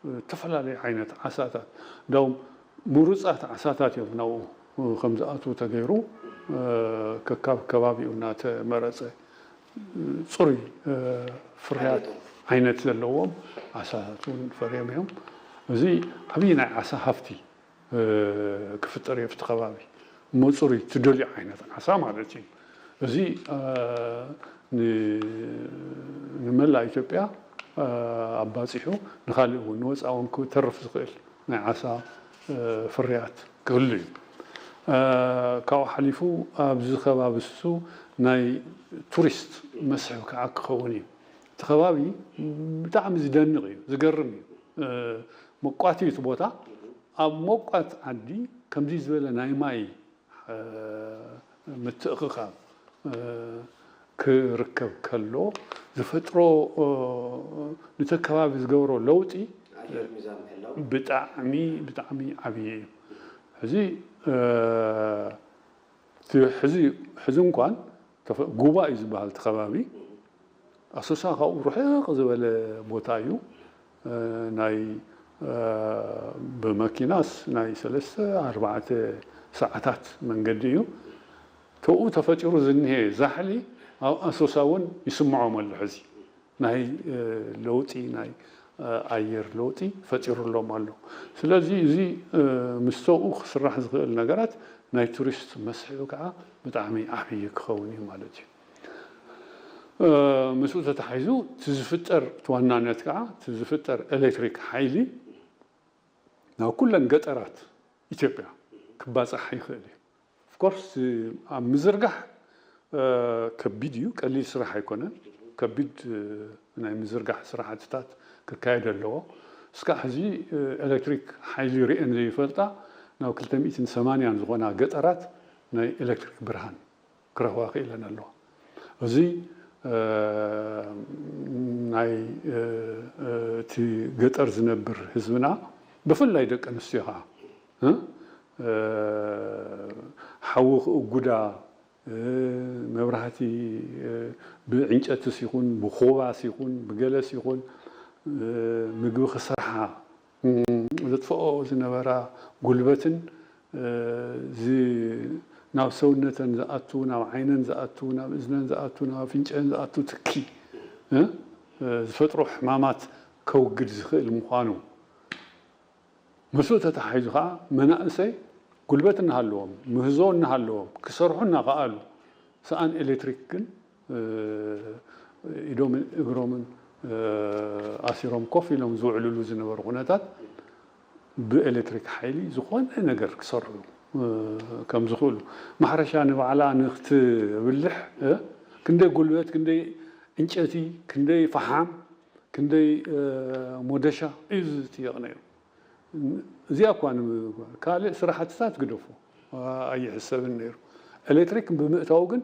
ዝተፈላለዩ ዓይነት ዓሳታት፣ እንዳውም ምሩፃት ዓሳታት እዮም ናብኡ ከም ዝኣትዉ ተገይሩ። ከካብ ከባቢኡ እናተመረፀ ፅሩይ ፍርያት ዓይነት ዘለዎም ዓሳታት እውን ፈርዮም እዮም። እዚ ዓብዪ ናይ ዓሳ ሃፍቲ ክፍጠር እዩ ኣብቲ ከባቢ። እሞ ፅሩይ ትደልዮ ዓይነት ዓሳ ማለት እዩ። እዚ ንመላእ ኢትዮጵያ ኣባፂሑ ንካሊእ እውን ንወፃኢ እውን ክተርፍ ዝኽእል ናይ ዓሳ ፍርያት ክህሉ እዩ። ካብኡ ሓሊፉ ኣብዚ ከባቢ እሱ ናይ ቱሪስት መስሕብ ከዓ ክኸውን እዩ። እቲ ከባቢ ብጣዕሚ ዝደንቕ እዩ፣ ዝገርም እዩ። ሞቋት እዩ እቲ ቦታ። ኣብ ሞቋት ዓዲ ከምዚ ዝበለ ናይ ማይ ምትእኽኻብ ክርከብ ከሎ ዝፈጥሮ፣ ነቲ ከባቢ ዝገብሮ ለውጢ ብጣዕሚ ብጣዕሚ ዓብዪ እዩ። ሕዚ ሕዚ እንኳን ጉባ እዩ ዝበሃል እቲ ከባቢ። ኣሶሳ ካብኡ ርሕቕ ዝበለ ቦታ እዩ። ናይ ብመኪናስ ናይ ሰለስተ ኣርባዕተ ሰዓታት መንገዲ እዩ። ተብኡ ተፈጢሩ ዝኒሀ ዛሕሊ ኣብ ኣሶሳ እውን ይስምዖም ኣሎ። ሕዚ ናይ ለውጢ ናይ ኣየር ለውጢ ፈጢሩሎም ኣሎ። ስለዚ እዚ ምስ ተብኡ ክስራሕ ዝኽእል ነገራት ናይ ቱሪስት መስሕብ ከዓ ብጣዕሚ ዓብዪ ክኸውን እዩ ማለት እዩ። ምስኡ ተተሓሒዙ እቲ ዝፍጠር እቲ ዋናነት ከዓ እቲ ዝፍጠር ኤሌክትሪክ ሓይሊ ናብ ኩለን ገጠራት ኢትዮጵያ ክባፃሕ ይኽእል እዩ። ኦፍኮርስ ኣብ ምዝርጋሕ ከቢድ እዩ፣ ቀሊል ስራሕ ኣይኮነን። ከቢድ ናይ ምዝርጋሕ ስራሕትታት ክካየድ ኣለዎ። እስካዕ ሕዚ ኤሌክትሪክ ሓይሊ ርኤን ዘይፈልጣ ናብ ክልተ ሚእትን ሰማንያን ዝኾና ገጠራት ናይ ኤሌክትሪክ ብርሃን ክረኽባ ክኢለን ኣለዋ። እዚ ናይ እቲ ገጠር ዝነብር ህዝብና ብፍላይ ደቂ ኣንስትዮ ከዓ ሓዊ ክእጉዳ፣ መብራህቲ ብዕንጨትስ ይኹን ብኮባስ ይኹን ብገለስ ይኹን ምግቢ ክሰርሓ ዘጥፍኦ ዝነበራ ጉልበትን ናብ ሰውነተን ዝኣቱ፣ ናብ ዓይነን ዝኣቱ፣ ናብ እዝነን ዝኣቱ፣ ናብ ኣፍንጨን ዝኣቱ ትኪ ዝፈጥሮ ሕማማት ከውግድ ዝኽእል ምዃኑ ምስኡ ተተሓሒዙ ከዓ መናእሰይ ጉልበት እናሃለዎም፣ ምህዞ እናሃለዎም፣ ክሰርሑ እናኸኣሉ፣ ሰኣን ኤሌክትሪክ ግን ኢዶምን እግሮምን ኣሲሮም ኮፍ ኢሎም ዝውዕልሉ ዝነበሩ ኩነታት ብኤሌክትሪክ ሓይሊ ዝኾነ ነገር ክሰርሑ ከም ዝኽእሉ፣ ማሕረሻ ንባዕላ ንክትብልሕ ክንደይ ጉልበት፣ ክንደይ ዕንጨቲ፣ ክንደይ ፈሓም፣ ክንደይ ሞደሻ እዩ ዝጥየቕ ነይሩ። እዚኣ እኳ ንምግባር ካልእ ስራሕትታት ግደፎ ኣይሕሰብን ነይሩ። ኤሌክትሪክ ብምእታው ግን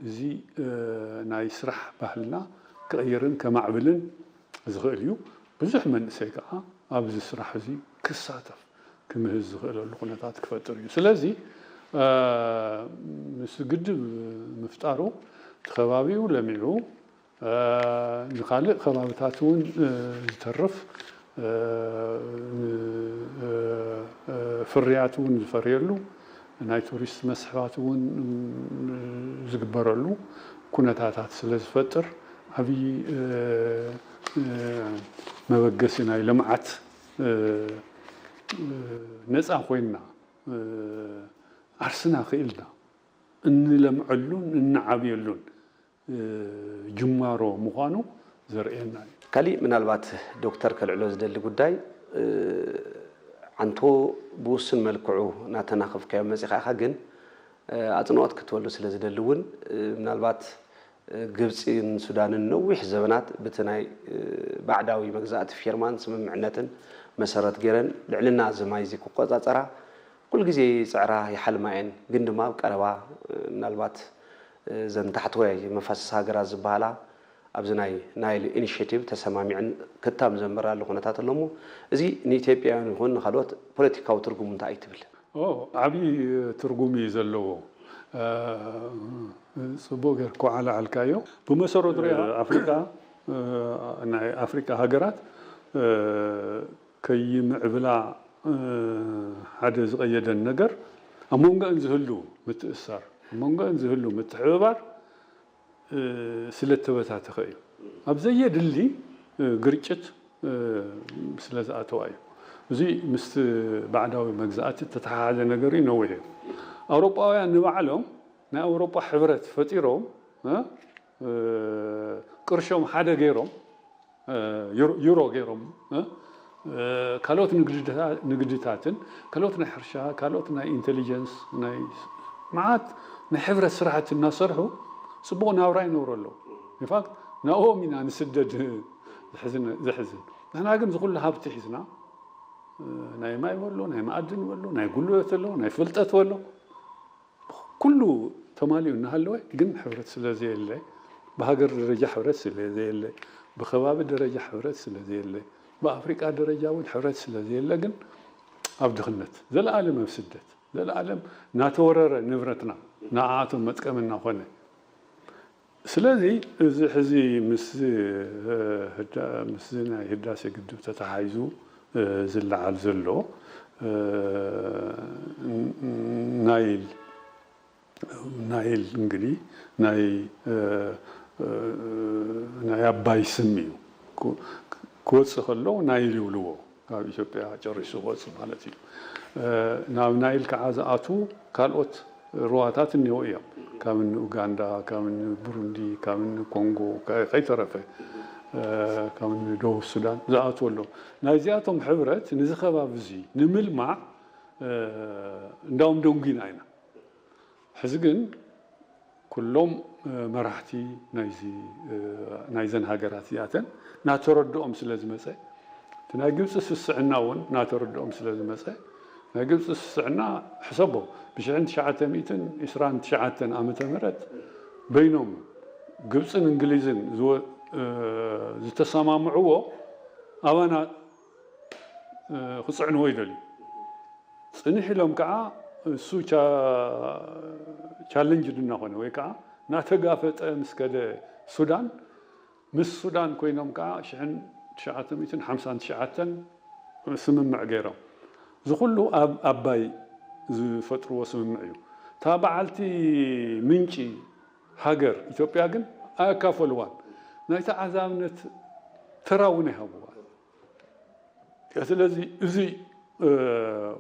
እዚ ናይ ስራሕ ባህልና ክቕይርን ከማዕብልን ዝኽእል እዩ። ብዙሕ መንእሰይ ከዓ ኣብዚ ስራሕ እዚ ክሳተፍ ክምህዝ ዝኽእለሉ ኩነታት ክፈጥር እዩ። ስለዚ ምስ ግድብ ምፍጣሩ እቲ ከባቢኡ ለሚዑ ንካልእ ከባብታት እውን ዝተርፍ ፍርያት እውን ዝፈርየሉ ናይ ቱሪስት መስሕባት እውን ዝግበረሉ ኩነታታት ስለ ዝፈጥር ዓብዪ መበገሲ ናይ ልምዓት ነፃ ኮይንና ዓርስና ክኢልና እንለምዐሉን እንዓብየሉን ጅማሮ ምዃኑ ዘርእየና እዩ። ካሊእ ምናልባት ዶክተር ከልዕሎ ዝደሊ ጉዳይ ዓንቶ ብውሱን መልክዑ እናተናኸፍካዮ መፂኻ ኢኻ፣ ግን ኣፅንኦት ክትበሉ ስለ ዝደሊ እውን ምናልባት ግብፂን ሱዳንን ነዊሕ ዘበናት ብቲ ናይ ባዕዳዊ መግዛእቲ ፌርማን ስምምዕነትን መሰረት ገይረን ልዕልና እዚ ማይ እዚ ክቆፃፀራ ኩሉ ግዜ ይፅዕራ ይሓልማ እየን። ግን ድማ ኣብ ቀረባ ምናልባት እዘን ታሕተዋይ መፋሰስ ሃገራት ዝበሃላ ኣብዚ ናይ ናይል ኢኒሽቲቭ ተሰማሚዐን ክታም ዘንበራሉ ኩነታት ኣሎ እሞ እዚ ንኢትዮጵያውያን ይኹን ንካልኦት ፖለቲካዊ ትርጉሙ እንታይ እዩ ትብል? ዓብዪ ትርጉም እዩ ዘለዎ። ፅቡቅ ጌርካ ኣለዓልካዮ። ብመሰረቱ ሪኣ ኣፍሪካ ናይ ኣፍሪካ ሃገራት ከይምዕብላ ሓደ ዝቐየደን ነገር ኣብ መንጎአን ዝህሉ ምትእስሳር፣ ኣብ መንጎአን ዝህሉ ምትሕብባር ስለ እተበታተኸ እዩ። ኣብ ዘየድሊ ግርጭት ስለ ዝኣተዋ እዩ። እዚ ምስቲ ባዕዳዊ መግዛእቲ እተተሓሓዘ ነገር እዩ፣ ነዊሕ እዩ። ኣውሮጳውያን ንባዕሎም ናይ ኣውሮጳ ሕብረት ፈጢሮም ቅርሾም ሓደ ገይሮም ዩሮ ገይሮም ካልኦት ንግድታትን ካልኦት ናይ ሕርሻ ካልኦት ናይ ኢንቴሊጀንስ ናይ መዓት ናይ ሕብረት ስራሕቲ እናሰርሑ ፅቡቕ ናብራ ይነብሩ ኣለዉ። ኢንፋክት ናብኦም ኢና ንስደድ። ዘሕዝን። ንሕና ግን ዝኩሉ ሃብቲ ሒዝና ናይ ማይ በሎ ናይ መኣድን በሎ ናይ ጉልበት ኣሎ ናይ ፍልጠት በሎ ኩሉ ተማሊኡ እናሃለወ ግን ሕብረት ስለ ዘየለ፣ ብሃገር ደረጃ ሕብረት ስለ ዘየለ፣ ብከባቢ ደረጃ ሕብረት ስለ ዘየለ፣ ብኣፍሪቃ ደረጃ እውን ሕብረት ስለ ዘየለ ግን ኣብ ድኽነት ዘለኣለም ኣብ ስደት ዘለኣለም እናተወረረ ንብረትና ንዓኣቶም መጥቀሚ እናኾነ ስለዚ እዚ ሕዚ ምስ ህዳ- ምስ ናይ ህዳሴ ግድብ ተተሓሒዙ ዝለዓል ዘሎ ናይል ናይል እንግዲህ ናይ ናይ ኣባይ ስም እዩ። ክወፅእ ከሎ ናይል ይብልዎ፣ ካብ ኢትዮጵያ ጨሪሱ ክወፅእ ማለት እዩ። ናብ ናይል ከዓ ዝኣትዉ ካልኦት ሩዋታት እኒአው እዮም። ካብ እኒ ኡጋንዳ፣ ካብ እኒ ብሩንዲ፣ ካብ እኒ ኮንጎ ከይተረፈ፣ ካብ እኒ ደቡብ ሱዳን ዝኣትዉ ኣለዉ። ናይዚኣቶም ሕብረት ንዚ ከባቢ እዚ ንምልማዕ እንዳውም ደንጉና ኢና። ሕዚ ግን ኩሎም መራሕቲ ናይዘን ሃገራት እዚኣተን ናተረድኦም ስለ ዝመፀ፣ እቲ ናይ ግብፂ ስስዕና እውን ናተረድኦም ስለ ዝመፀ፣ ናይ ግብፂ ስስዕና ሕሰቦ፣ ብ ትሽዓተ ሚእትን ዕስራን ትሽዓተን ዓመተ ምህረት በይኖም ግብፅን እንግሊዝን ዝተሰማምዕዎ ኣባና ክፅዕንዎ ይደልዩ። ፅንሕ ኢሎም ከዓ እሱ ቻለንጅ እናኾነ ወይ ከዓ እናተጋፈጠ ምስ ከደ ሱዳን፣ ምስ ሱዳን ኮይኖም ከዓ ሽሕን ትሽዓተ ሚእትን ሓምሳን ትሽዓተን ስምምዕ ገይሮም። እዚ ኩሉ ኣብ ኣባይ ዝፈጥርዎ ስምምዕ እዩ። እታ በዓልቲ ምንጪ ሃገር ኢትዮጵያ ግን ኣየካፈልዋን። ናይ ተዓዛብነት ተራ እውን ኣይሃብዋን። ስለዚ እዚ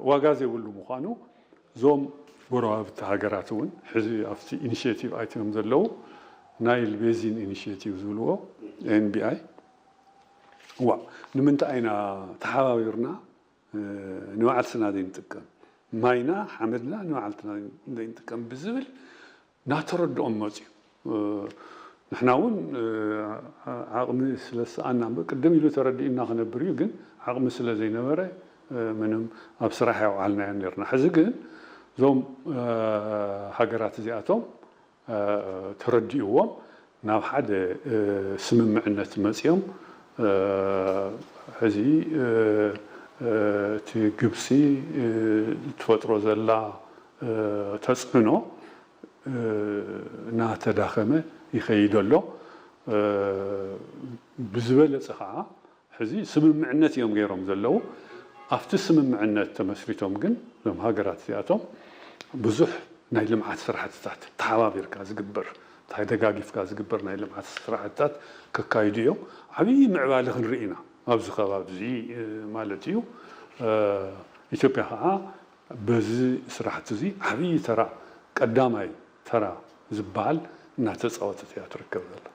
ዋጋ ዘይብሉ ምዃኑ እዞም ጎረባብቲ ሃገራት እውን ሕዚ ኣብቲ ኢኒሽቲቭ ኣትዮም ዘለዉ ናይል ቤዚን ኢኒሽቲቭ ዝብልዎ ኤንቢኣይ ዋ ንምንታይ ኢና ተሓባቢርና ንባዕልትና ዘይንጥቀም፣ ማይና ሓመድና ንባዕልትና ዘይንጥቀም ብዝብል ናተረድኦም መፅዩ። ንሕና እውን ዓቕሚ ስለ ዝሰኣና እምበር ቅድም ኢሉ ተረዲኡና ክነብር እዩ፣ ግን ዓቕሚ ስለ ዘይነበረ ምንም ኣብ ስራሕ ኣየውዓልናዮን ነርና። ሕዚ ግን እዞም ሃገራት እዚኣቶም ተረዲእዎም ናብ ሓደ ስምምዕነት መፅዮም ሕዚ እቲ ግብፂ ትፈጥሮ ዘላ ተፅዕኖ እናተዳኸመ ይኸይድ ኣሎ። ብዝበለፀ ከዓ ሕዚ ስምምዕነት እዮም ገይሮም ዘለዉ። ኣብቲ ስምምዕነት ተመስሪቶም ግን እዞም ሃገራት እዚኣቶም ብዙሕ ናይ ልምዓት ስራሕትታት ተሓባቢርካ ዝግበር፣ ተደጋጊፍካ ዝግበር ናይ ልምዓት ስራሕትታት ከካይዱ እዮም። ዓብዪ ምዕባለ ክንርኢ ኢና ኣብዚ ከባቢ እዚ ማለት እዩ። ኢትዮጵያ ከዓ በዚ ስራሕቲ እዚ ዓብዪ ተራ፣ ቀዳማይ ተራ ዝበሃል እናተፃወተት እያ ትርከብ ዘላ።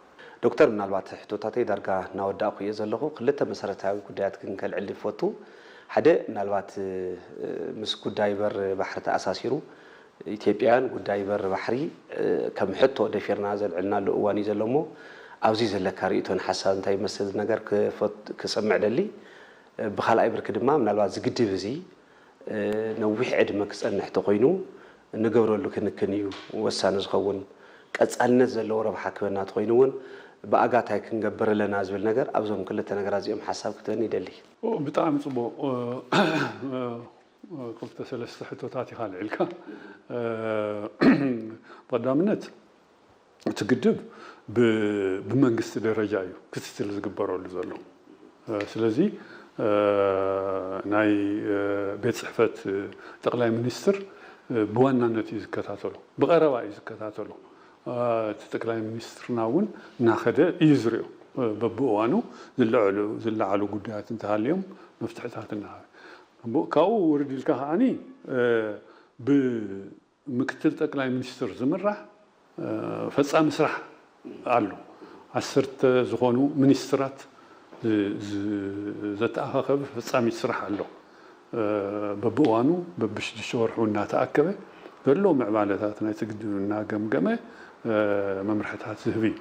ዶክተር፣ ምናልባት ሕቶታተይ ዳርጋ እናወዳእኩ እየ ዘለኹ። ክልተ መሰረታዊ ጉዳያት ግን ከልዕል ይፈቱ። ሓደ ምናልባት ምስ ጉዳይ በር ባሕሪ ተኣሳሲሩ ኢትዮጵያውያን ጉዳይ በር ባሕሪ ከም ሕቶ ደፊርና ዘልዕልናሉ እዋን እዩ ዘሎ እሞ ኣብዚ ዘለካ ርእይቶን ሓሳብ እንታይ ይመስል ነገር ክሰምዕ ደሊ። ብካልኣይ ብርኪ ድማ ምናልባት ዝግድብ እዚ ነዊሕ ዕድመ ክጸንሕ ተኾይኑ ንገብረሉ ክንክን እዩ ወሳኒ ዝኸውን። ቀጻልነት ዘለዎ ረብሓ ክበና ተኾይኑ እውን ብኣጋታይ ክንገብር ኣለና ዝብል ነገር ኣብዞም ክልተ ነገራት እዚኦም ሓሳብ ክትበኒ ይደሊ። ብጣዕሚ ጽቡቕ። ክልተ ሰለስተ ሕቶታት ኢኻ ኣልዒልካ። ብቐዳምነት እቲ ግድብ ብመንግስቲ ደረጃ እዩ ክትትል ዝግበረሉ ዘሎ። ስለዚ ናይ ቤት ፅሕፈት ጠቕላይ ሚኒስትር ብዋናነት እዩ ዝከታተሎ፣ ብቐረባ እዩ ዝከታተሎ። እቲ ጠቅላይ ሚኒስትርና እውን እናኸደ እዩ ዝሪኦ። በብእዋኑ ዝለዓሉ ዝለዓሉ ጉዳያት እንተሃልዮም መፍትሕታት እናሃበ ካብኡ ውርድ ኢልካ ከዓኒ ብ ምክትል ጠቅላይ ሚኒስትር ዝምራሕ ፈፃሚ ስራሕ ኣሎ። ዓሰርተ ዝኾኑ ሚኒስትራት ዘተኣኻኸበ ፈፃሚት ስራሕ ኣሎ። በብእዋኑ በብሽዱሽተ ወርሑ እናተኣከበ ዘሎ ምዕባለታት ናይቲ ግድብ እናገምገመ መምርሕታት ዝህብ እዩ።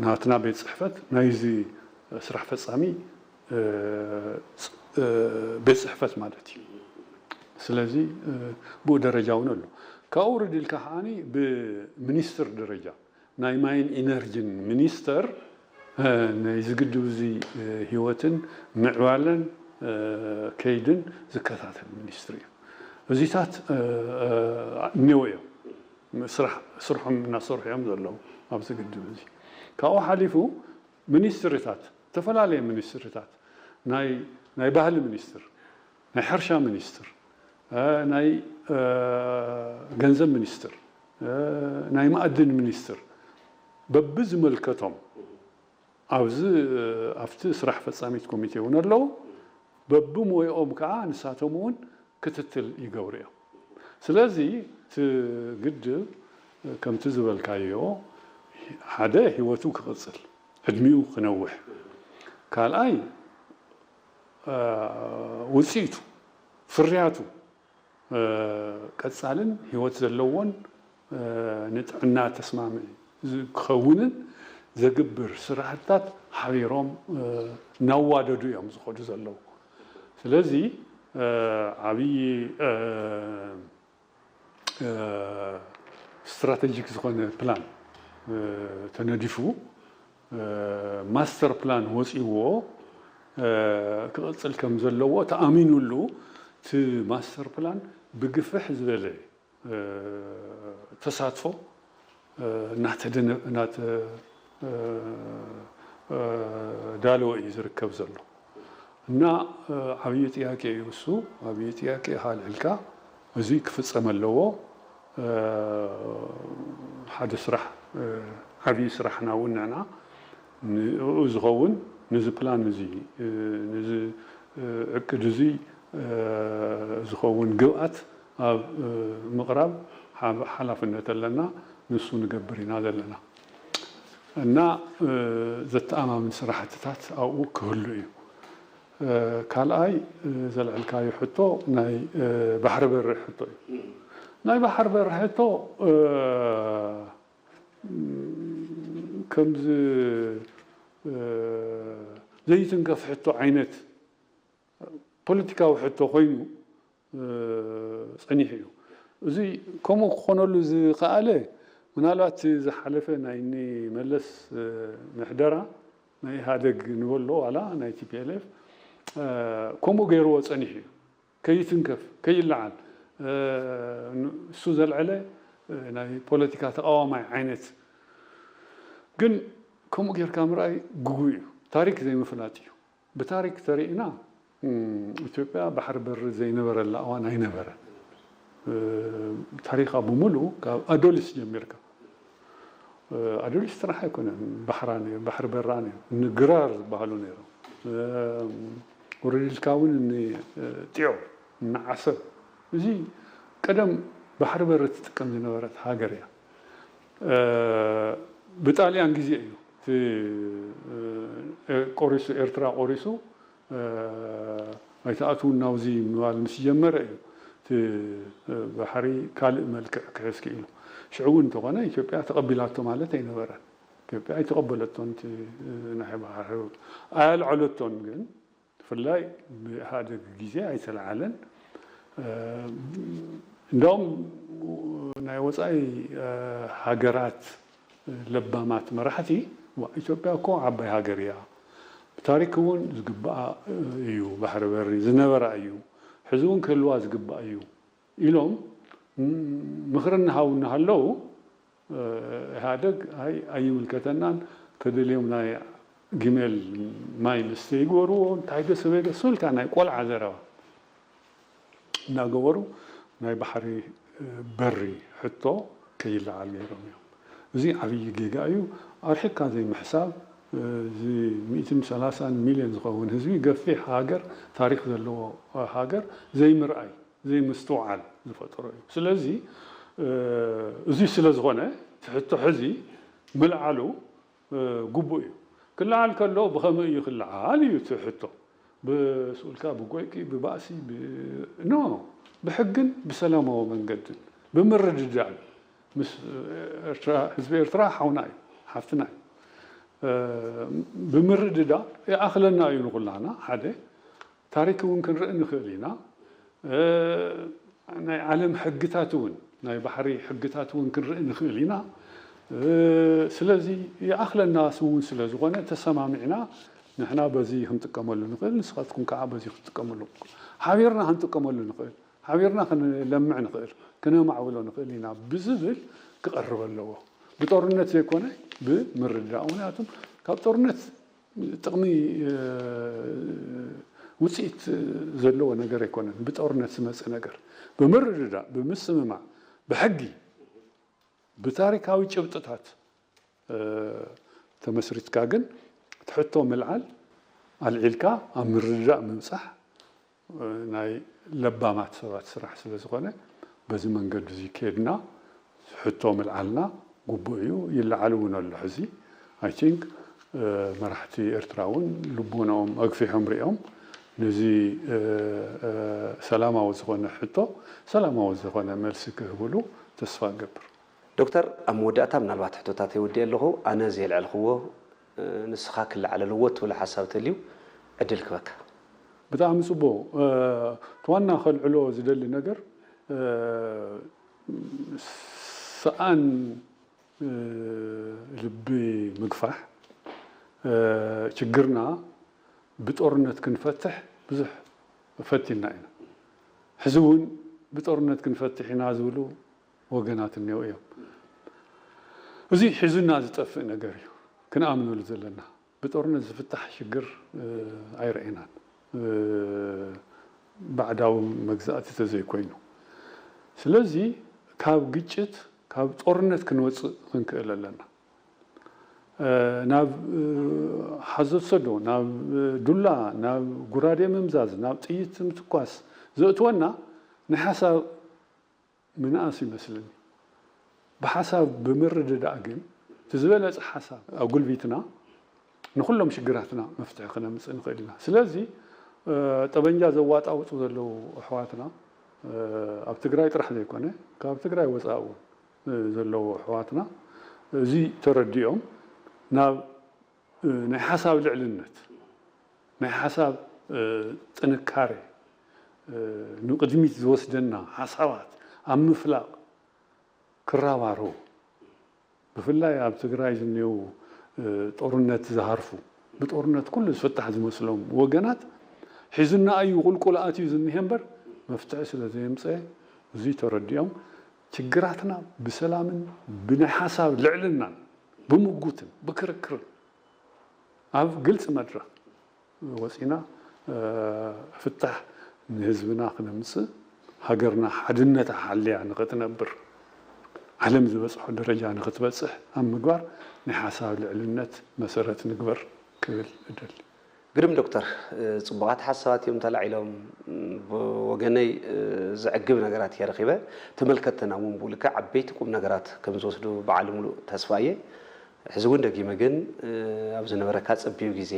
ናትና ቤት ፅሕፈት ናይዚ ስራሕ ፈፃሚ ቤት ፅሕፈት ማለት እዩ። ስለዚ ብኡ ደረጃ እውን ኣሎ። ካብኡ ውርድ ኢልካ ከዓኒ ብሚኒስትር ደረጃ ናይ ማይን ኢነርጂን ሚኒስተር ናይዚ ግድብ እዚ ህይወትን ምዕባለን ከይድን ዝከታተል ሚኒስትሪ እዩ። እዚታት እኒዎ እዮም። ስራሕ ስርሖም እናሰርሑ እዮም ዘለዉ። ኣብዚ ግድብ እዚ። ካብኡ ሓሊፉ ሚኒስትሪታት፣ ዝተፈላለየ ሚኒስትሪታት፣ ናይ ናይ ባህሊ ሚኒስትር፣ ናይ ሕርሻ ሚኒስትር፣ ናይ ገንዘብ ሚኒስትር፣ ናይ ማእድን ሚኒስትር፣ በብዝምልከቶም ኣብዚ ኣብቲ ስራሕ ፈጻሚት ኮሚቴ እውን ኣለዉ። በብሞይኦም ከዓ ንሳቶም እውን ክትትል ይገብሩ እዮም። ስለዚ እቲ ግድብ ከምቲ ዝበልካዮ ሓደ ህይወቱ ክቕጽል፣ ዕድሚኡ ክነውሕ፣ ካልኣይ ውፅኢቱ፣ ፍርያቱ ቀጻልን ህይወት ዘለዎን ንጥዕና ተስማሚ ክኸውንን ዘግብር ስራሕትታት ሓቢሮም እናዋደዱ እዮም ዝኸዱ ዘለዉ። ስለዚ ዓብዪ ስትራቴጂክ ዝኾነ ፕላን ተነዲፉ፣ ማስተር ፕላን ወፂዎ ክቕፅል ከም ዘለዎ ተኣሚኑሉ፣ እቲ ማስተር ፕላን ብግፍሕ ዝበለ ተሳትፎ እናተዳለወ እዩ ዝርከብ ዘሎ። እና ዓብዪ ጥያቄ እዩ እሱ። ዓብዪ ጥያቄ ካልዕልካ፣ እዚ ክፍፀም ኣለዎ። ሓደ ስራሕ፣ ዓብዪ ስራሕና እውን ንዕና ንኡ ዝኸውን፣ ንዚ ፕላን እዚ፣ ንዚ ዕቅድ እዚ ዝኸውን ግብኣት ኣብ ምቕራብ ሓላፍነት ኣለና። ንሱ ንገብር ኢና ዘለና እና ዘተኣማምን ስራሕትታት ኣብኡ ክህሉ እዩ። ካልኣይ ዘልዕልካዮ ሕቶ ናይ ባሕሪ በሪ ሕቶ እዩ። ናይ ባሕሪ በሪ ሕቶ ከምዚ ዘይትንከፍ ሕቶ ዓይነት ፖለቲካዊ ሕቶ ኮይኑ ጸኒሑ እዩ። እዚ ከምኡ ክኾነሉ ዝኸኣለ ምናልባት ዝሓለፈ ናይ እኒ መለስ ምሕደራ ናይ ኢህኣደግ ንበሎ ዋላ ናይ ቲ ፒ ኤል ኤፍ ከምኡ ገይርዎ ጸኒሑ እዩ። ከይትንከፍ፣ ከይለዓል እሱ ዘልዐለ ናይ ፖለቲካ ተቃዋማይ ዓይነት ግን ከምኡ ጌርካ ምርኣይ ግጉይ እዩ። ታሪክ ዘይምፍላጥ እዩ። ብታሪክ ተሪእና ኢትዮጵያ ባሕሪ በሪ ዘይነበረላ እዋን ኣይነበረን። ታሪኻ ብምሉ ካብ ኣዶሊስ ጀሚርካ፣ ኣዶሊስ ጥራሕ ኣይኮነን፣ ባሕራ ባሕሪ በራ ነይሩ፣ ንግራር ዝበሃሉ ነይሮም፣ ወረዲልካ እውን ንጢዖ ንዓሰብ። እዚ ቀደም ባሕሪ በሪ ትጥቀም ዝነበረት ሃገር እያ። ብጣልያን ግዜ እዩ እቲ ቆሪሱ፣ ኤርትራ ቆሪሱ ኣይትኣትውን ናብዚ ምባል ምስ ጀመረ እዩ እቲ ባሕሪ ካልእ መልክዕ ክሕዝ ክኢሉ። ሽዑ እውን እንተኾነ ኢትዮጵያ ተቐቢላቶ ማለት ኣይነበረን። ኢትዮጵያ ኣይተቐበለቶን፣ እቲ ናይ ባሕሪ ኣየልዐለቶን። ግን ብፍላይ ብኢህኣደግ ግዜ ኣይተለዓለን። እንዳውም ናይ ወፃኢ ሃገራት ለባማት መራሕቲ፣ "ዋ፣ ኢትዮጵያ እኮ ዓባይ ሃገር እያ፣ ብታሪክ እውን ዝግባኣ እዩ፣ ባሕሪ በሪ ዝነበራ እዩ፣ ሕዚ እውን ክህልዋ ዝግባእ እዩ" ኢሎም ምኽሪ እናሃቡ እናሃለዉ፣ ኢህኣደግ "ኣይ፣ ኣይምልከተናን፣ ተደልዮም ናይ ጊሜል ማይ ንስተ ይግበርዎ፣ እንታይ ዶ ሰበይ ዶ" ስብልካ ናይ ቆልዓ ዘረባ እናገበሩ ናይ ባሕሪ በሪ ሕቶ ከይለዓል ገይሮም እዮም። እዚ ዓብዪ ጌጋ እዩ። ኣርሒቕካ ዘይምሕሳብ፣ እዚ ሚእትን ሰላሳን ሚልዮን ዝኸውን ህዝቢ፣ ገፊሕ ሃገር፣ ታሪክ ዘለዎ ሃገር ዘይምርኣይ፣ ዘይምስትውዓል ዝፈጠሮ እዩ። ስለዚ እዚ ስለ ዝኾነ እቲ ሕቶ ሕዚ ምልዓሉ ግቡእ እዩ። ክለዓል ከሎ ብኸመይ እዩ ክለዓል እዩ እቲ ሕቶ። ብስኡልካ ብጎይቂ፣ ብባእሲ፣ ኖ፣ ብሕግን ብሰላማዊ መንገድን ብምርድዳእን ምስ ኤርትራ፣ ህዝቢ ኤርትራ ሓውና እዩ፣ ሓፍትና እዩ። ብምርድዳእ ይኣኽለና እዩ ንኹላና። ሓደ ታሪክ እውን ክንርኢ ንኽእል ኢና። ናይ ዓለም ሕግታት እውን፣ ናይ ባሕሪ ሕግታት እውን ክንርኢ ንኽእል ኢና። ስለዚ ይኣኽለና እውን ስለ ዝኾነ ተሰማሚዕና ንሕና በዚ ክንጥቀመሉ ንኽእል፣ ንስኻትኩም ከዓ በዚ ክትጥቀመሉ፣ ሓቢርና ክንጥቀመሉ ንኽእል፣ ሓቢርና ክንለምዕ ንኽእል፣ ክነማዕብሎ ንኽእል ኢና ብዝብል ክቐርብ ኣለዎ። ብጦርነት ዘይኮነ ብምርድዳእ። ምክንያቱም ካብ ጦርነት ጥቕሚ ውፅኢት ዘለዎ ነገር ኣይኮነን። ብጦርነት ዝመፅእ ነገር ብምርድዳእ፣ ብምስምማዕ፣ ብሕጊ፣ ብታሪካዊ ጭብጥታት ተመስሪትካ ግን ትሕቶ ምልዓል ኣልዒልካ ኣብ ምርድዳእ ምብፃሕ ናይ ለባማት ሰባት ስራሕ ስለ ዝኾነ በዚ መንገዲ እዚ ከድና ሕቶ ምልዓልና ግቡእ እዩ። ይለዓል እውን ኣሎ። ሕዚ I think መራሕቲ ኤርትራ እውን ልቦናኦም ኣግፊሖም ሪኦም ነዚ ሰላማዊ ዝኾነ ሕቶ ሰላማዊ ዝኾነ መልሲ ክህብሉ ተስፋ እገብር። ዶክተር፣ ኣብ መወዳእታ ምናልባት ሕቶታት የውድእ ኣለኹ። ኣነ ዘየልዐልክዎ ንስኻ ክለዓል ኣለዎ ትብሎ ሓሳብ ተልዩ ዕድል ክበካ። ብጣዕሚ ፅቡቅ። እቲ ዋና ከልዕሎ ዝደሊ ነገር ሰኣን ልቢ ምግፋሕ፣ ችግርና ብጦርነት ክንፈትሕ ብዙሕ ፈቲና ኢና። ሕዚ እውን ብጦርነት ክንፈትሕ ኢና ዝብሉ ወገናት እኒው እዮም። እዚ ሒዙና ዝጠፍእ ነገር እዩ። ክንኣምነሉ ዘለና ብጦርነት ዝፍታሕ ሽግር ኣይረኤናን፣ ባዕዳዊ መግዛእቲ ተዘይኮይኑ። ስለዚ ካብ ግጭት ካብ ጦርነት ክንወፅእ ክንክእል ኣለና። ናብ ሓዘት ሰዶ፣ ናብ ዱላ፣ ናብ ጉራዴ ምምዛዝ፣ ናብ ጥይት ምትኳስ ዘእትወና ናይ ሓሳብ ምንኣስ ይመስልኒ። ብሓሳብ ብምርድዳእ ግን እቲ ዝበለፀ ሓሳብ ኣጉልቢትና ንኩሎም ሽግራትና መፍትሒ ክነምፅእ ንኽእል ኢና። ስለዚ ጠበንጃ ዘዋጣውጡ ዘለዉ ኣሕዋትና ኣብ ትግራይ ጥራሕ ዘይኮነ ካብ ትግራይ ወፃኢ እውን ዘለዉ ኣሕዋትና እዚ ተረዲኦም ናብ ናይ ሓሳብ ልዕልነት ናይ ሓሳብ ጥንካሬ ንቕድሚት ዝወስደና ሓሳባት ኣብ ምፍላቕ ክራባረቡ ብፍላይ ኣብ ትግራይ ዝኒው ጦርነት ዝሃርፉ ብጦርነት ኩሉ ዝፍታሕ ዝመስሎም ወገናት ሒዙና እዩ ቁልቁል ኣትዩ ዝኒሀ እምበር መፍትሒ ስለ ዘየምፀ እዙይ ተረዲኦም ችግራትና ብሰላምን ብናይ ሓሳብ ልዕልናን ብምጉትን ብክርክርን ኣብ ግልፂ መድረክ ወፂና ፍታሕ ንህዝብና ክነምፅእ ሃገርና ሓድነታ ሓልያ ንክትነብር ዓለም ዝበፅሖ ደረጃ ንክትበፅሕ ኣብ ምግባር ናይ ሓሳብ ልዕልነት መሰረት ንግበር ክብል እደሊ። ግርም ዶክተር፣ ፅቡቓት ሓሳባት እዮም ተላዒሎም። ብወገነይ ዘዕግብ ነገራት እየ ረኺበ። ተመልከትና እውን ብኡ ልክዕ ዓበይቲ ቁም ነገራት ከም ዝወስዱ በዓል ሙሉእ ተስፋ እየ። ሕዚ እውን ደጊመ ግን ኣብ ዝነበረካ ፀቢብ ግዜ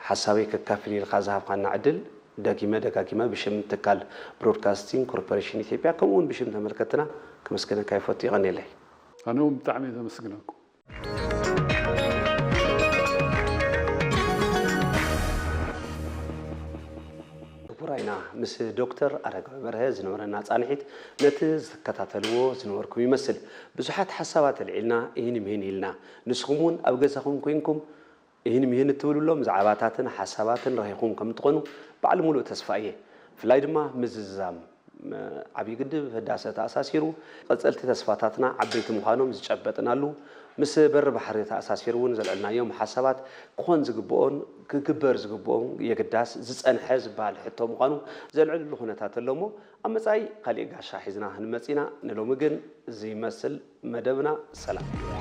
ሓሳበይ ከካፍል ኢልካ ዝሃብካና ዕድል ደጊመ ደጋጊመ ብሽም ትካል ብሮድካስቲንግ ኮርፖሬሽን ኢትዮጵያ ከምኡ እውን ብሽም ተመልከትና ከመስግነካ ይፈቱ። የቐንየለይ። ኣነ እውን ብጣዕሚ እየ ዘመስግነኩም። ክቡራይና ምስ ዶክተር ኣረጋዊ በርሀ ዝነበረና ፃንሒት ነቲ ዝከታተልዎ ዝነበርኩም ይመስል። ብዙሓት ሓሳባት ኣልዒልና ኢህን ምሂን ኢልና። ንስኹም እውን ኣብ ገዛኹም ኮይንኩም ኢህን ምሂን እትብሉሎም ዛዕባታትን ሓሳባትን ረኺኹም ከም ትኾኑ ባዕሊ ሙሉእ ተስፋ እየ። ብፍላይ ድማ ምዝዛም ዓብዪ ግድብ ህዳሰ ተኣሳሲሩ ቀፀልቲ ተስፋታትና ዓበይቲ ምዃኖም ዝጨበጥናሉ ምስ በሪ ባሕሪ ተኣሳሲሩ እውን ዘልዐልናዮም ሓሳባት ክኾን ዝግብኦን ክግበር ዝግብኦን የግዳስ ዝፀንሐ ዝበሃል ሕቶ ምዃኑ ዘልዕልሉ ኩነታት ኣሎ እሞ ኣብ መፃኢ ካሊእ ጋሻ ሒዝና ክንመፅ ኢና። ንሎሚ ግን እዚ ይመስል መደብና። ሰላም።